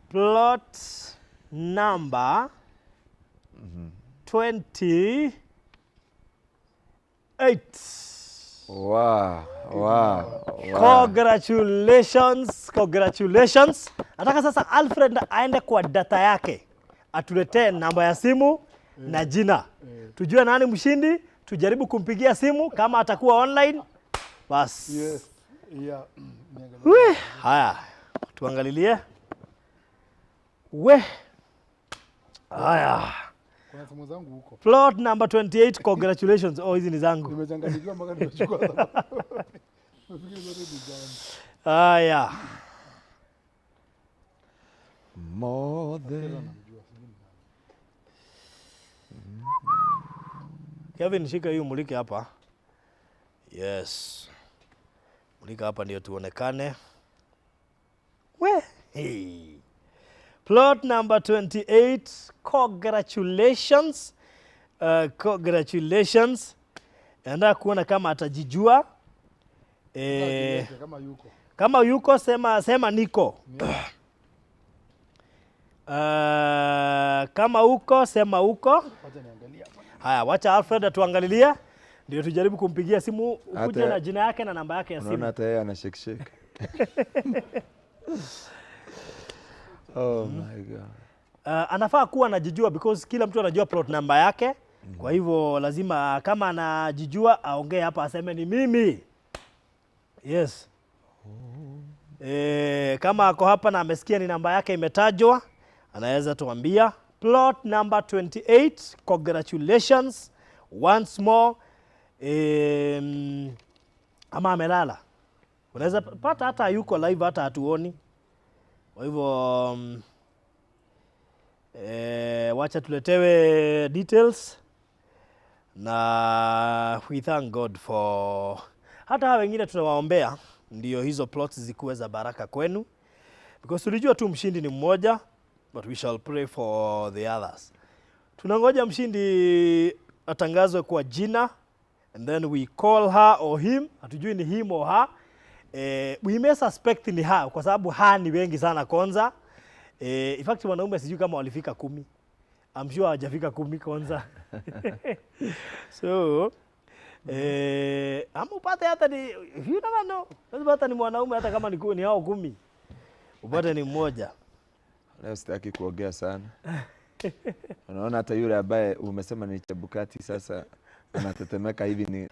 C: Plot number 28.
D: Wow.
C: Congratulations, congratulations. Nataka sasa Alfred aende kwa data yake atuletee namba ya simu na jina, tujue nani mshindi, tujaribu kumpigia simu kama atakuwa online. Bas.
E: Yes. Yeah. Niangalie.
C: We, haya tuangalilie. We. Haya.
E: Kuna simu zangu huko.
C: Plot number 28, congratulations. Oh, hizi ni zangu.
E: Nimechanganyikiwa mpaka nimechukua sababu. Nafikiri zote ni zangu.
C: Haya.
D: More than
C: Kevin, shika hii umulike hapa. Yes. Mulika hapa ndio tuonekane. We. Hey. Plot number 28. Congratulations. Congratulations. Nataka kuona kama atajijua.
E: Kama yuko.
C: Kama yuko sema niko. Kama uko sema uko.
E: Wacha niangalie hapa.
C: Haya, wacha Alfred atuangalilie ndio tujaribu kumpigia simu ukuje na jina yake na namba yake ya simu.
D: Unaona hata yeye ana shake shake. Oh my God.
C: Anafaa kuwa anajijua because kila mtu anajua plot number yake. Kwa hivyo lazima kama anajijua aongee hapa aseme ni mimi. Yes. Kama ako hapa na amesikia ni namba yake imetajwa, anaweza tuambia. Plot number 28, congratulations once more. Ama amelala. Unaweza pata hata yuko live hata hatuoni. Kwa hivyo wacha tuletewe details na we thank God for hata hawa wengine tunawaombea ndio hizo plots zikuwe za baraka kwenu, because tulijua tu mshindi ni mmoja, but we shall pray for the others. Tunangoja mshindi atangazwe kwa jina and then we call her or him. Hatujui ni him or her. We may suspect ni her kwa sababu her ni wengi sana kwanza. In fact wanaume sijui kama walifika 10. I'm sure hawajafika 10 kwanza. So ama upate hata ni, you never know. Lazima hata ni mwanaume hata kama ni hao 10. Upate ni mmoja.
D: Leo sitaki kuongea sana. Unaona hata yule ambaye umesema ni Chebukati sasa anatetemeka hivi ni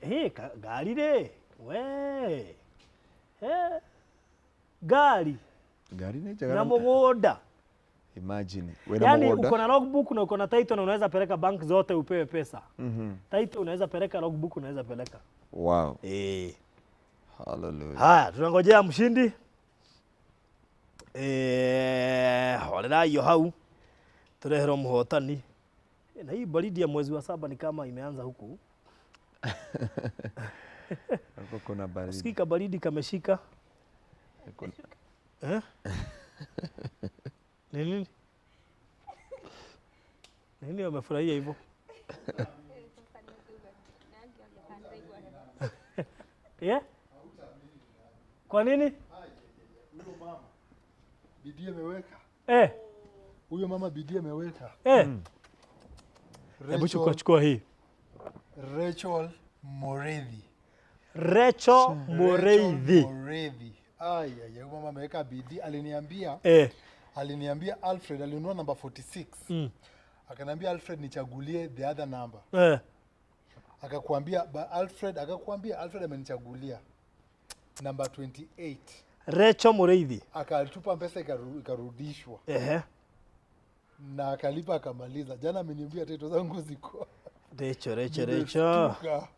C: Hii gari re. We. Gari.
D: Gari ni njega
C: Na mugunda.
D: Imagine. Wewe na
C: Yaani
D: mugunda.
C: uko na logbook na uko na title na unaweza peleka bank zote upewe pesa. Title unaweza peleka, logbook unaweza peleka.
D: Wow. Hallelujah.
C: Haya, tunangojea mshindi. Horera iyo hau. Turehero muhotani. Na hii baridi ya mwezi wa 7 ni kama imeanza huku.
D: Huko kuna baridi.
C: Sikika baridi kameshika. Nini? Nini wamefurahia hivyo? Yeah? Kwa nini?
E: Huyo mama bidii ameweka. Huyo mama bidii ameweka.
C: Hebu chukua hii.
E: Rachel Mureithi.
C: Rachel Mureithi.
E: Mureithi. Ai, ai, huyo mama ameweka bidii. Aliniambia, aliniambia Alfred alinunua number 46. Akaniambia Alfred nichagulie the other number. Akakuambia Alfred, akakuambia Alfred amenichagulia number 28.
C: Rachel Mureithi.
E: Akatupa pesa ikarudishwa. Na akalipa akamaliza. Jana ameniambia title zangu ziko.
C: Rachel, Rachel, Rachel.
E: Nimeshtuka.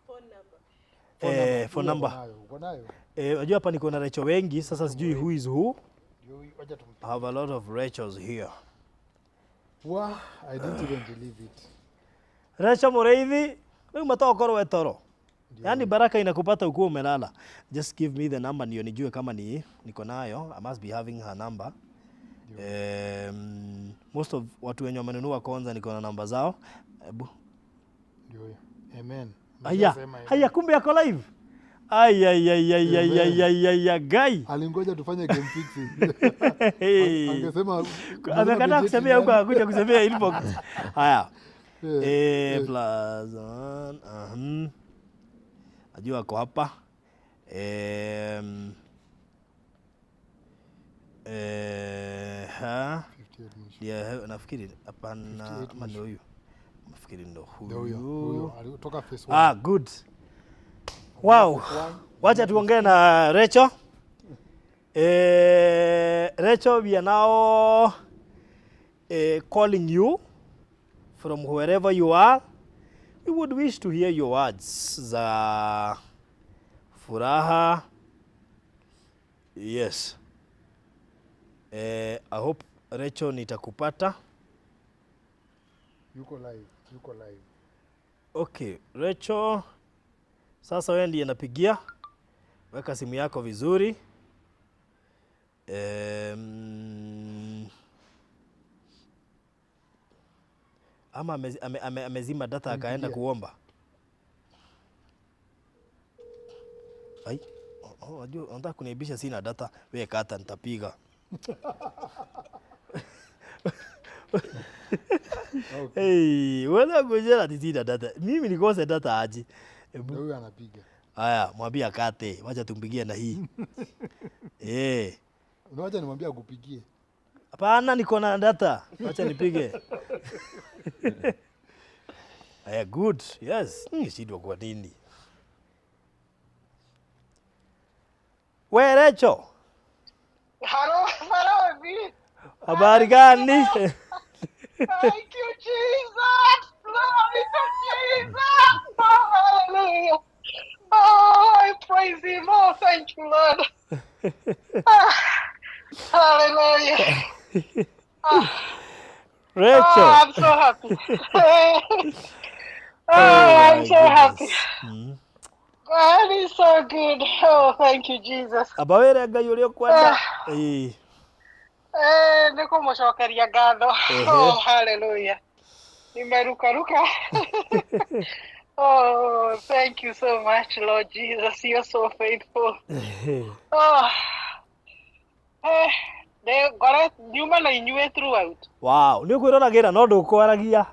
C: Phone number.
E: Uko nayo?
C: Unajua hapa niko na Rachel wengi, sasa sijui who is who.
E: Wacha tumpe.
C: I have a lot of Rachels here.
E: Wow, I didn't even believe it.
C: Rachel Mureithi, wewe umetoka koro wetoro. Yaani baraka inakupata ukiwa umelala. Just give me the number ndio nijue kama ni niko nayo. I must be having her number. Most of watu wenye wamenunua kwanza niko na namba zao. Hebu
E: Ndio huyo. Amen.
C: Aya,
E: Ameshasema amen.
C: haya kumbe yako live. Ai ai ai ai ai ai ai ai ai gai.
E: Alingoja tufanye game fixing.
C: Hey.
E: Angesema
C: Amekataa kusemea huko akakuja kusemea inbox. Haya.
E: Eh,
C: A plus one. Najua ako hapa. Ha.
E: 58 mwisho.
C: Ndiye nafikiri hapana,
E: 58
C: ama ndio huyu. Nafikiri ndo
E: Ndio huyo.
C: huyu.
E: Huyo alitoka phase 1.
C: Ah, good. Wow. Wacha tuongee na Rachel. Rachel, we are now calling you from wherever you are. We would wish to hear your words za furaha. Yes. I hope Rachel nitakupata.
E: Yuko live, yuko live.
C: Okay, Rachel, sasa wewe ndiye napigia. Weka simu yako vizuri. Ama amezima data akaenda
E: Mpigie.
C: kuomba. Ai, oh, unajua unataka kuniibisha, sina data. Wewe kata, nitapiga.
E: Okay.
C: Hey, wewe ngojera ati sina data. Mimi nikose data aje? Ebu.
E: Ndio huyo anapiga.
C: Haya, mwambie akate, wacha tumpigie na hii.
E: Unawacha nimwambie akupigie.
C: Hapana, niko na data. Wacha nipige. Haya, good. Yes. Nishindwa kwa nini? We Rachel,
H: Hello, Balozi.
C: habari gani?
H: Thank you, Jesus. Glory to Jesus. Oh, hallelujah. Oh, I praise him. Oh, thank you, Lord. Ah, hallelujah.
C: Rachel.
H: Oh, I'm so happy. Oh, I'm
C: my
H: so happy.
C: goodness.
H: God is so good. Oh, thank you, Jesus.
C: Amba wĩre Ngai ũrĩa ũkwenda. Ĩĩ.
H: Eh, nĩ kũmũcokeria ngatho.
C: Ehe.
H: Oh, hallelujah. Nimerukaruka. Oh, thank you so much, Lord Jesus. You're so faithful. Oh, eh, ngore nyuma na inyuĩ throughout.
C: Wow, nĩ ũkwĩroragĩra no ndũkwaragia.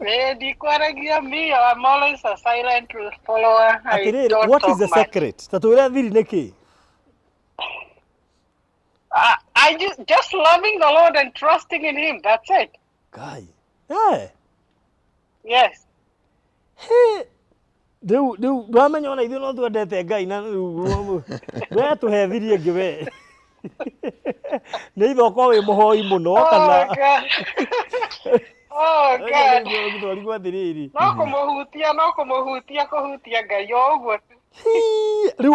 H: Eh, ndikwaragia me, I'm always a silent follower. I
C: Atĩrĩrĩ,
H: don't
C: what is
H: talk
C: the
H: much.
C: secret? Ta twĩre thiri nĩ kĩ?
H: I just loving the Lord and trusting in Him. That's it.
C: Ngai. Eh.
H: Yes.
C: He. Rĩu ndwamenya ona ithuĩ no twendete Ngai na rĩu we tũhe thiri ĩngĩ we. Nĩ ithe ũkorwo wĩ mũhoi mũno
H: Oh,
C: kana
H: God. Oh, God.
C: Twarigwo atĩrĩrĩ.
H: No kũmũhutia, no kũmũhutia, kũhutia Ngai o ũguo tu.
C: Rĩu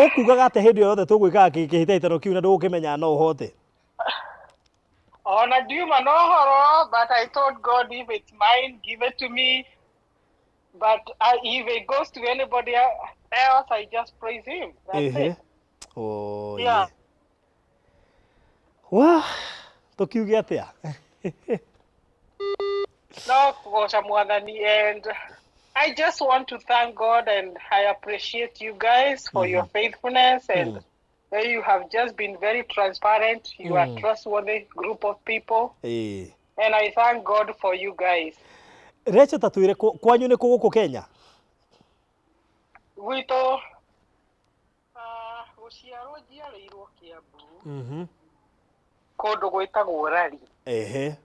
C: ũkugaga atĩ hĩndĩ o yothe tũgwĩkaga kĩhĩtahĩtano kĩu na ndũgũkĩmenya no ũhote.
H: Ona ndiuma na ũhoro, but I told God if it's mine, give it to me. But if it goes to anybody else, I just praise Him. That's
C: Ehe.
H: it.
C: Oh,
H: Yeah.
C: yeah. Wa, tũkiuge atĩa?
H: No kũgoca Mwathani, and I just want to thank God and I appreciate you guys for your faithfulness and you have just been very transparent. You are trustworthy group of people,
C: Ĩĩ.
H: and I thank God for you guys.
C: Rachel, ta twĩre kwanyu nĩ kũ gũkũ Kenya?
H: Gwitũ gũciarwo njiarĩirwo Kiambu, kũndũ gwĩtagwo Rari,
C: Ehe.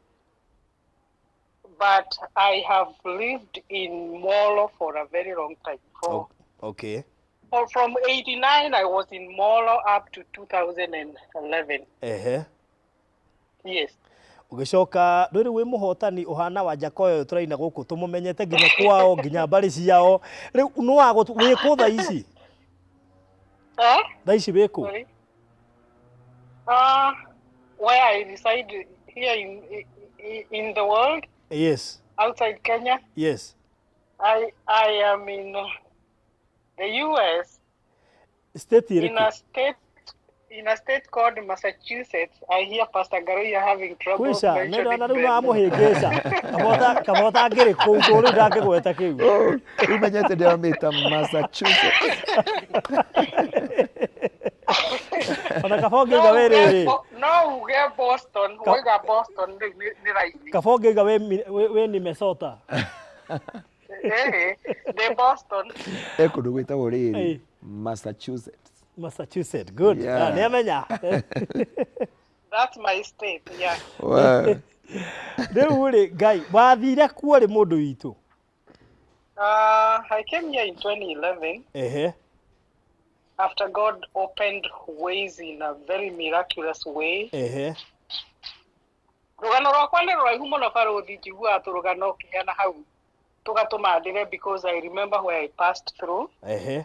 H: but I have lived in Molo for a very long time. For,
C: Okay.
H: for from 89 I was in Molo up to 2011.
C: Ehe.
H: Yes.
C: Ũgĩcoka rĩrĩ wĩ mũhotani ũhana wa Jakoyo tũraina gũkũ tũmũmenyete nginya kwao nginya mbarĩ ciao, rĩu nĩ wa wĩ kũ thaa ici?
H: Eh?
C: Thaa ici wĩ kũ?
H: Sorry. Where I reside here in the world,
C: Yes.
H: outside Kenya,
C: Yes.
H: I am in the US
C: State
H: in a
C: ĩrĩkũ?
H: state In a state called Massachusetts. I hear Pastor Ngaruiya having trouble
C: Kwisha, nĩ
H: mentioning
C: ndona rĩu
H: them.
C: mamũhĩngĩca. Kabota angĩrĩ kũu tũ rĩu ndangĩgweta kĩu.
D: Rĩu menyete ndĩramĩta Massachusetts.
C: Ona kaba ũngĩuga wĩ rĩrĩ.
H: No uge Boston, woiga Boston rĩu nĩ raithi.
C: Kaba ũngĩuga wĩ Minnesota.
H: Ĩĩ, ndĩ Boston.
D: He kũndũ gwĩtagwo rĩrĩ Massachusetts.
C: Massachusetts, good.
D: Yeah.
C: Ah, nĩamenya.
H: That's my state, yeah.
D: Well.
C: Rĩu rĩ, Ngai, wathire kuo rĩ mũndũ witũ?
H: I came here in 2011.
C: Ehe.
H: After God opened ways in a very miraculous way.
C: Ehe.
H: Rũgano rwakwa nĩ rũraihu mũno barũthi, njiguaga tũrũgano ũkĩheana hau tũgatũma ndĩre because I remember where I passed through.
C: Ehe.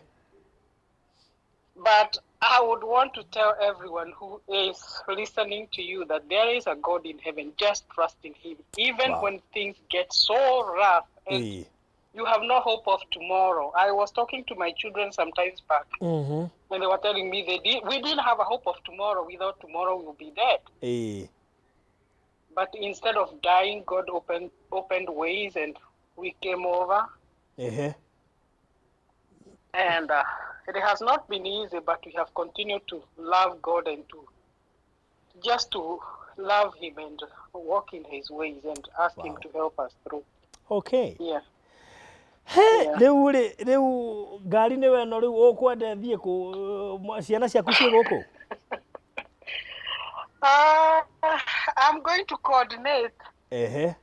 H: But I would want to tell everyone who is listening to you that there is a God in heaven. Just trust in him. Even
C: Wow.
H: when things get so rough and you have no hope of tomorrow. I was talking to my children sometimes back, and they were telling me we didn't have a hope of tomorrow. We thought tomorrow we will be dead. But instead of dying, God opened ways and we came over.
C: Ehe.
H: And it has not been easy, but we have continued to love God and to just to love him and walk in his ways and ask him to help us through.
C: Okay.
H: Yeah.
C: He, rĩu rĩ, rĩu ngari nĩwe ĩno rĩu ũkwenda ĩthiĩ kũ, ciana ciaku ciĩ gũkũ?
H: I'm going to coordinate.
C: Ehe.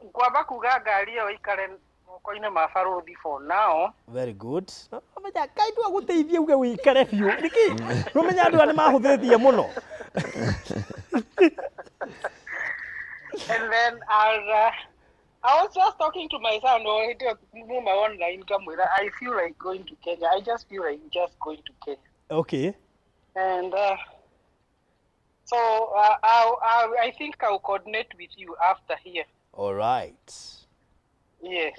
H: Ngwamba kuga ngari ĩyo ĩikare moko-inĩ ma barũthi for now.
C: Very good. Ũmenya Ngai no agũteithie uge ũikare biũ. Nĩkĩ? Nĩũmenya andũ aya nĩmahũthĩtie mũno.
H: And then I was just talking to my son, oh, he did move my online camera. I feel like going to Kenya. I just feel like just going to Kenya.
C: Okay.
H: And so I think I'll coordinate with you after here.
C: All right.
H: Yes.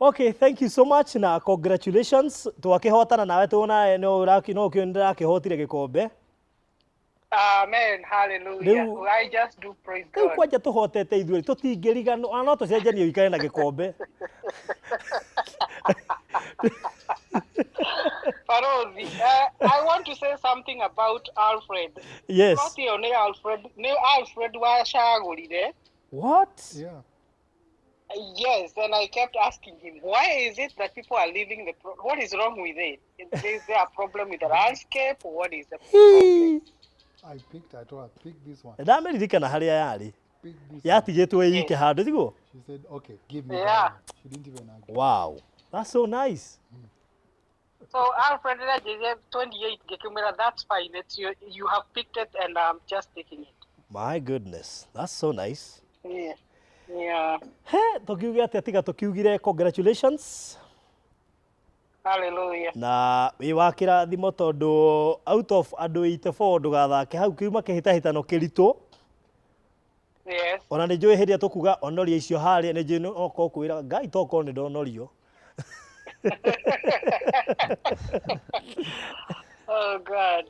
C: Okay, thank you so much na congratulations. Twakĩhotana nawe tuona no ũraki no ndĩrakĩhotire gĩkombe.
H: Amen. Hallelujah.
C: Rĩu-
H: I just do praise
C: Rĩu
H: God.
C: kwanja tũhotete ithuĩ tũtingĩriganwo ona no tũcenjanie ũikare na gĩkombe.
H: Barothi, I want to say something about Alfred.
C: Yes.
H: Not ĩyo nĩ Alfred, nĩ Alfred wacagũrire.
C: What?
E: Yeah.
H: Yes, and I kept asking him, why is it that people are leaving the what is wrong with it? Is there a problem with the landscape? What is the problem?
E: I picked, I told her, pick this one.
C: Ndamĩririkana harĩa yarĩ.
E: Pick this one.
C: Yatigĩtwo ĩike handũ tiguo?
E: She said, okay, give me
H: Yeah.
E: that one. She didn't even argue.
C: Wow. That's so nice.
H: So Alfred 28 ngĩkĩmwĩra, that's fine. It's you, you have picked it and I'm just taking it.
C: My goodness. That's so nice.
H: Yeah. Yeah.
C: He, tũkiuge atĩa tiga tũkiugire congratulations.
H: Hallelujah.
C: Na wĩ wa kĩrathimo tondũ out of andũ 84 ndũgathake hau kiuma kĩhĩtahĩtano kĩritũ.
H: Yes.
C: Ona nĩ njũĩ hĩndĩ ĩrĩa tũkuga onoria icio harĩa nĩ njũĩ okorwo kwĩra Ngai tokorwo nĩ ndonorio.
H: Oh God.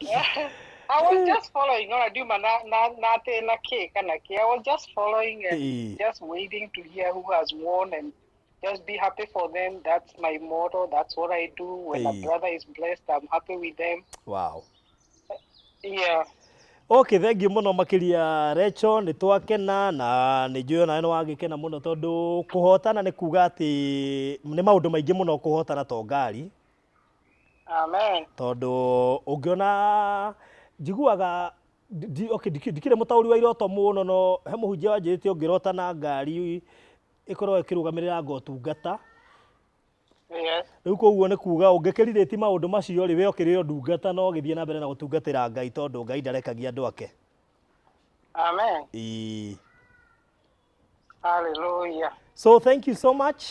H: I was just following. No, I do my na na cake and I was just following and just waiting to hear who has won and just be happy for them. That's my motto. That's what I do. When a brother is blessed, I'm happy with them.
C: Wow.
H: Yeah.
C: Okay, thank you mũno makĩria Recho, nĩ twakena na nĩ njũĩ onawe nĩ wagĩkena mũno tondũ kũhotana nĩ kuga atĩ nĩ maũndũ maingĩ mũno kũhotana to ngari.
H: Amen.
C: Tondũ ũngĩona njiguaga okay, ndikĩrĩ mũtaũri wa iroto mũno no he mũhunjia wanjĩrĩte ũngĩrota na ngari ĩkorwo ĩkĩrũgamĩrĩra ngo ũtungata.
H: Yes.
C: Rĩu koguo nĩ kuga ũngĩkĩrirĩti maũndũ macio rĩ we ũkĩrĩ o ndungata no ũgĩthiĩ na mbere na gũtungatĩra Ngai tondũ Ngai ndarekagia andũ ake.
H: Amen.
C: Ĩĩ.
H: Hallelujah.
C: So thank you so much.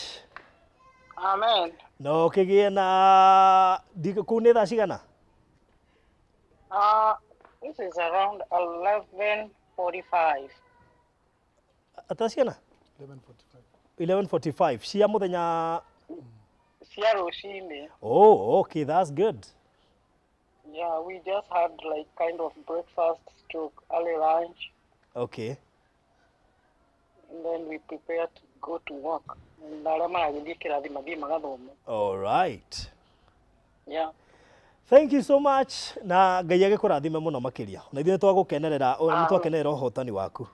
H: Amen.
C: No ũkĩgĩe na kũu nĩ thaa cigana?
H: This is around 11:45.
C: Thaa cigana?
E: 11:45.
C: 11:45. Cia mũthenya
H: Cia rũcinĩ.
C: Oh, okay, that's good.
H: Yeah, we just had like kind of breakfast stroke early lunch.
C: Okay.
H: And then we prepared to go to work. Na arĩa maragĩthiĩ kĩrathi mathiĩ magathome.
C: All right.
H: Yeah.
C: Thank you so much na Ngai agĩkũrathime mũno makĩria. Na ithuĩ twagũkenerera, nĩ twakenerera ũhotani waku.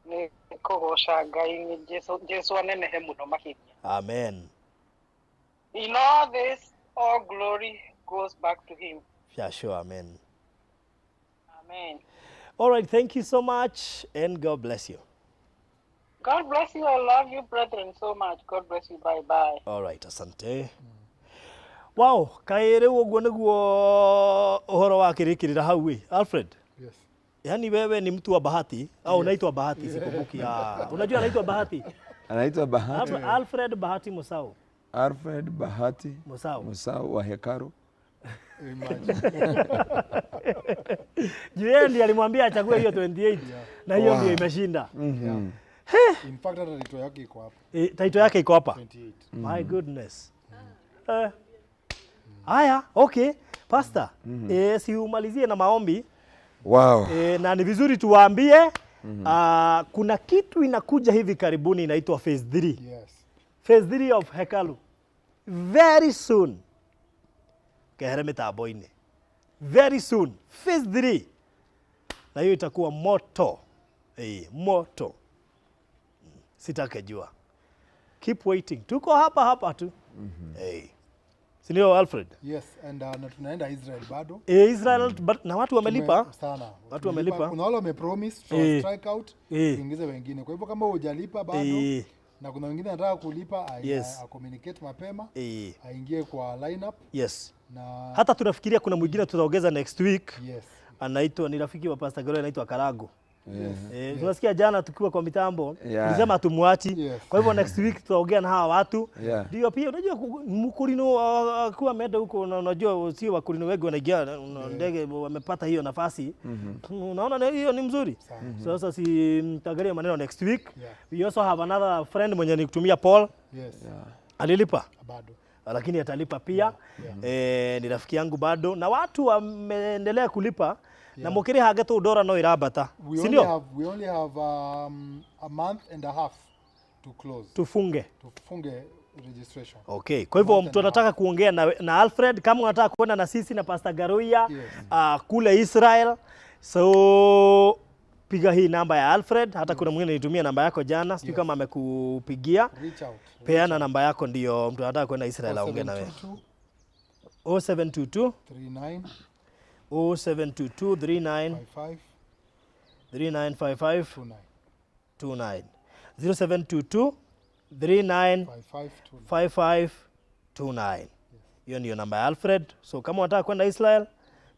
H: Nĩ kũgoca Ngai, nĩ Jesu anenehe mũno makĩria.
C: Amen.
H: In all this, all glory goes back to him.
C: Yeah, sure, amen.
H: Amen.
C: All right, thank you so much and God bless you.
H: God bless you. I love you, brethren, so much. God bless you. Bye-bye.
C: All right, asante. Wow, kaĩ rĩu ũguo nĩguo ũhoro wa kĩrĩkĩrĩra hau ĩ, Alfred?
E: Yes.
C: Yaani wewe ni mtu wa bahati au unaitwa Bahati? Sikumbuki. Unajua anaitwa Bahati?
D: Anaitwa Bahati.
C: Alfred Bahati Musau.
D: Alfred Bahati
C: Musau.
D: Musau wa Hekaru.
E: Imagine.
C: Yeye ndiye alimwambia achague hiyo 28 na hiyo ndio imeshinda.
E: In fact, hata title yake iko hapa.
C: Title yake iko hapa.
E: 28.
C: My goodness. Haya, okay. Pastor, si umalizie na maombi.
D: Wow.
C: Na ni vizuri tuwaambie kuna kitu inakuja hivi karibuni inaitwa phase 3.
E: Yes.
C: Phase 3 of Hekalu. Very soon. Kehere mitambo-inĩ. Very soon. Phase 3. Na hiyo itakuwa moto. Moto. Sitakejua. Keep waiting. Tuko hapa hapa tu. Si ndio, Alfred?
E: Yes, and na tunaenda Israel bado.
C: Israel, but na watu wamelipa.
E: Sana.
C: Watu wamelipa.
E: Kuna wale wamepromise to strike out, tuingize wengine. Kwa hivyo kama hujalipa bado na kuna wengine wanataka kulipa,
C: Yes.
E: a communicate mapema, aingie kwa lineup.
C: Yes.
E: Na
C: hata tunafikiria kuna mwingine tutaongeza next week.
E: Yes.
C: Anaitwa, ni rafiki wa Pastor Goro, anaitwa Karago.
E: Yes.
C: Tunasikia jana tukiwa kwa mitambo, tulisema hatumuachi.
E: Yes.
C: Kwa hivyo next week tutaongea na hawa watu. Ndio pia unajua mkulino akiwa ameenda huko, na unajua sio wakulino wengi wanaingia ndege wamepata hiyo nafasi. Unaona hiyo ni mzuri. Sasa si mtaangalia maneno next week. We also have another friend mwenye nikutumia Paul.
E: Yes.
C: Alilipa?
E: Bado.
C: Lakini atalipa pia. Ni rafiki yangu bado na watu wameendelea kulipa. Na mukiri hage tu ndora no irabata. Si ndio?
E: We only have a month and a half to close.
C: Tufunge.
E: Tufunge registration.
C: Okay. Kwa hivyo mtu anataka kuongea na Alfred, kama unataka kuenda na sisi na Pastor Garuya,
E: Yes.
C: Kule Israel. So piga hii namba ya Alfred, hata kuna mwingine nilitumia namba yako jana, sijui kama amekupigia.
E: Reach out.
C: Peana namba yako ndio mtu anataka kwenda Israel aongee na wewe. 0722
E: 39
C: 0722 39
E: 55
C: 3955
E: 29.
C: 29. 0722 39
E: 55 29.
C: 55 29. Hiyo ndio namba ya Alfred. So kama unataka kwenda Israel,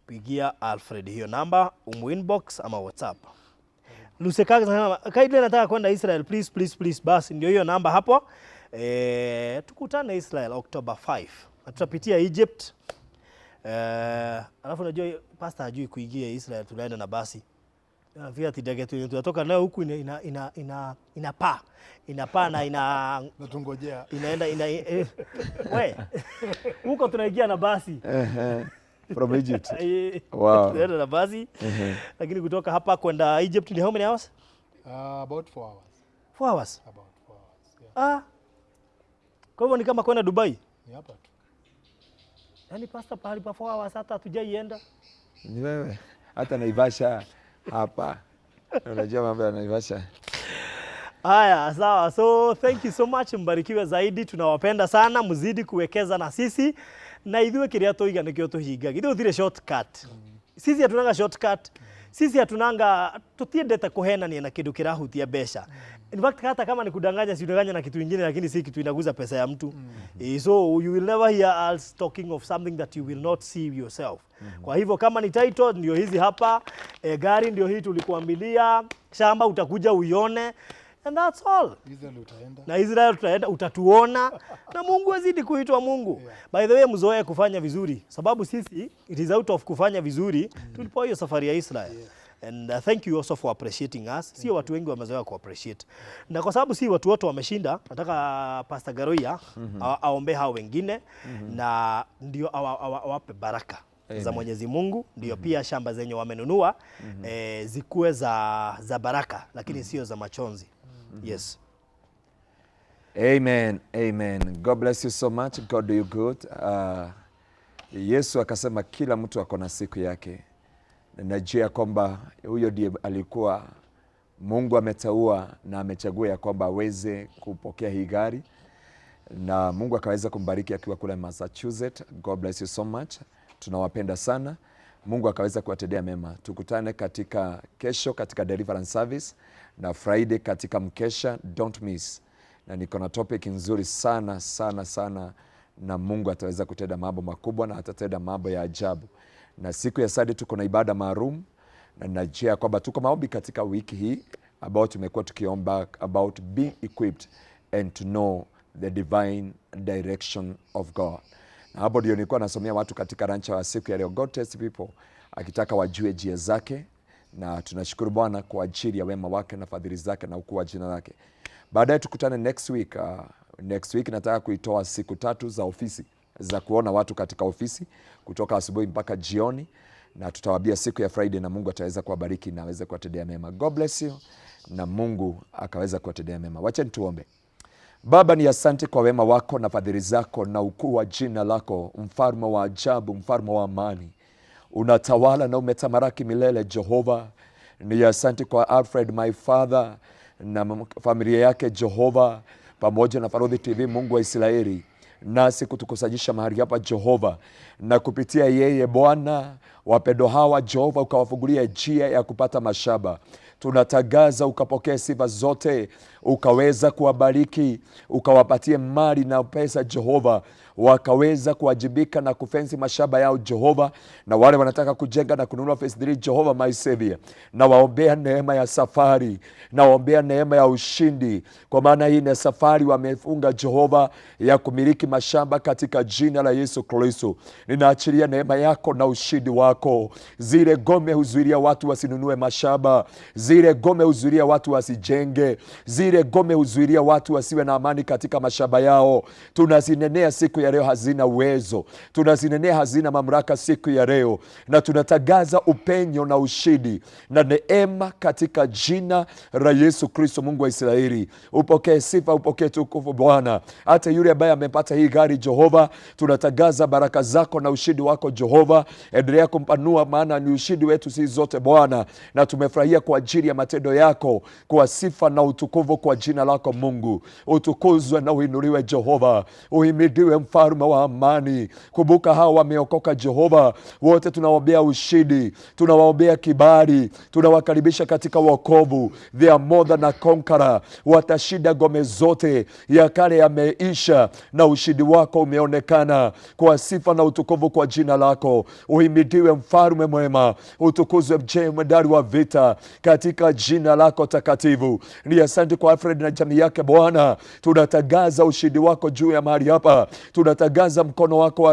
C: pigia Alfred hiyo namba, umu inbox ama WhatsApp. Luseka anasema Kaidle nataka kwenda Israel, please please please. Basi ndio hiyo namba hapo. Tukutane Israel October 5. Na tutapitia Egypt. Alafu unajua pastor hajui kuingia Israel, tunaenda na basi. Nafikiri ati ndege tunatoka nayo huku inapaa. Inapaa na ina
E: Natungojea.
C: Inaenda ina we. Huko tunaingia na basi.
D: From Egypt. Wow.
C: Tunaenda na basi. Lakini kutoka hapa kwenda Egypt ni how many hours?
E: About 4 hours.
C: 4 hours.
E: About 4 hours. Yeah.
C: Kwa hivyo ni kama kwenda Dubai.
E: Ni hapa tu.
C: Yaani pastor pahali pa 4 hours hata hatujaienda.
D: Ni wewe. Hata Naivasha hapa. Unajua mambo ya Naivasha.
C: Haya, sawa. So thank you so much, mbarikiwe zaidi, tunawapenda sana, mzidi kuwekeza na sisi. Na ithuĩ kĩrĩa tũiga nĩkĩo tũhingagia. Ithuĩ gũtirĩ shortcut. Sisi hatunanga shortcut. Sisi hatunanga, tutiendete kuhenania na kĩndũ kĩrahutia mbeca. In fact, hata kama ni kudanganya, si udanganya na kitu ingine, lakini si kitu inaguza pesa ya mtu. So you will never hear us talking of something that you will not see yourself. Kwa hivyo kama ni title ndio hizi hapa, gari ndio hii tulikuambilia, shamba utakuja uione. And that's all.
E: Israel utaenda.
C: Na Israel tutaenda, utatuona. Na Mungu azidi kuitwa Mungu. By the way, mzoee kufanya vizuri. Sababu sisi, it is out of kufanya vizuri, tulipo hiyo safari ya Israel. And thank you also for appreciating us. Sio watu wengi wamezoea ku appreciate. Na kwa sababu si watu wote wameshinda, nataka Pastor Garoia aombe hao wengine na ndio awape baraka. Za Mwenyezi Mungu ndio pia shamba zenye wamenunua zikuwe za baraka, lakini sio za machozi. Yes.
D: Amen, amen. God bless you so much. God do you good. Yesu akasema kila mtu ako na siku yake. Na najua ya kwamba huyo ndiye alikuwa Mungu ameteua na amechagua ya kwamba aweze kupokea hii gari, na Mungu akaweza kumbariki akiwa kule Massachusetts. God bless you so much. Tunawapenda sana. Mungu akaweza kuwatendea mema. Tukutane katika kesho katika deliverance service na Friday katika mkesha, don't miss. Na niko na topic nzuri sana sana sana, na Mungu ataweza kutenda mambo makubwa na atatenda mambo ya ajabu. Na siku ya Sunday tuko na ibada maalum, na najua kwamba tuko maombi katika wiki hii ambao tumekuwa tukiomba about being equipped and to know the divine direction of God. Na hapo ndio nilikuwa nasomea watu katika rancha wa siku ya leo. God test people, akitaka wajue njia zake, na tunashukuru Bwana kwa ajili ya wema wake na fadhili zake na ukuu wa jina lake. Baadaye tukutane next week. Next week nataka kuitoa siku 3 za ofisi za kuona watu katika ofisi kutoka asubuhi mpaka jioni, na tutawaambia siku ya Friday, na Mungu ataweza kuwabariki na aweze kuwatendea mema. God bless you, na Mungu akaweza kuwatendea mema. Wacha tuombe. Baba, ni asante kwa wema wako na fadhili zako na ukuu wa jina lako, mfalme wa ajabu, mfalme wa amani. Unatawala na umetamalaki milele, Jehova. Ni asante kwa Alfred my father na familia yake, Jehova, pamoja na Farodhi TV, Mungu wa Israeli, nasi kutukusanyisha mahali hapa Jehova, na kupitia yeye Bwana, wapendo hawa Jehova, ukawafungulia njia ya kupata mashamba. Tunatangaza ukapokea sifa zote, ukaweza kuwabariki, ukawapatie mali na pesa Jehova, wakaweza kuwajibika na kufensi mashamba yao Jehova, na wale wanataka kujenga na kununua phase 3 Jehova my Savior, na waombea neema ya safari, na waombea neema ya ushindi, kwa maana hii ni safari wamefunga Jehova ya kumiliki mashamba katika jina la Yesu Kristo. Ninaachilia neema yako na ushindi wako. Zile gome huzuilia watu wasinunue mashamba, zile gome huzuilia watu wasijenge, zile gome huzuilia watu wasiwe na amani katika mashamba yao, tunazinenea siku ya leo hazina uwezo, tunazinenea hazina mamlaka siku ya leo, na tunatangaza upenyo na ushindi na neema katika jina la Yesu Kristo, Mungu wa Israeli. Upokee sifa, upokee tukufu Bwana. Hata yule ambaye amepata hii gari Jehova, tunatangaza baraka zako na ushindi wako Jehova. Endelea kumpanua, maana ni ushindi wetu sisi zote Bwana, na tumefurahia kwa ajili ya matendo yako, kwa sifa na utukufu kwa jina lako Mungu. Utukuzwe na uinuliwe Jehova, uhimidiwe mfalme wa amani. Kumbuka hao wameokoka Jehova, wote tunawaombea ushindi, tunawaombea kibali, tunawakaribisha katika wokovu. They are more than a conqueror, watashinda ngome zote, ya kale yameisha na ushindi wako umeonekana. Kwa sifa na utukufu kwa jina lako, uhimidiwe mfalme mwema, utukuzwe jemedari wa vita, katika jina lako takatifu. Ni asante kwa Alfred na jamii yake Bwana, tunatangaza ushindi wako juu ya mahali hapa, tunatangaza mkono wako wa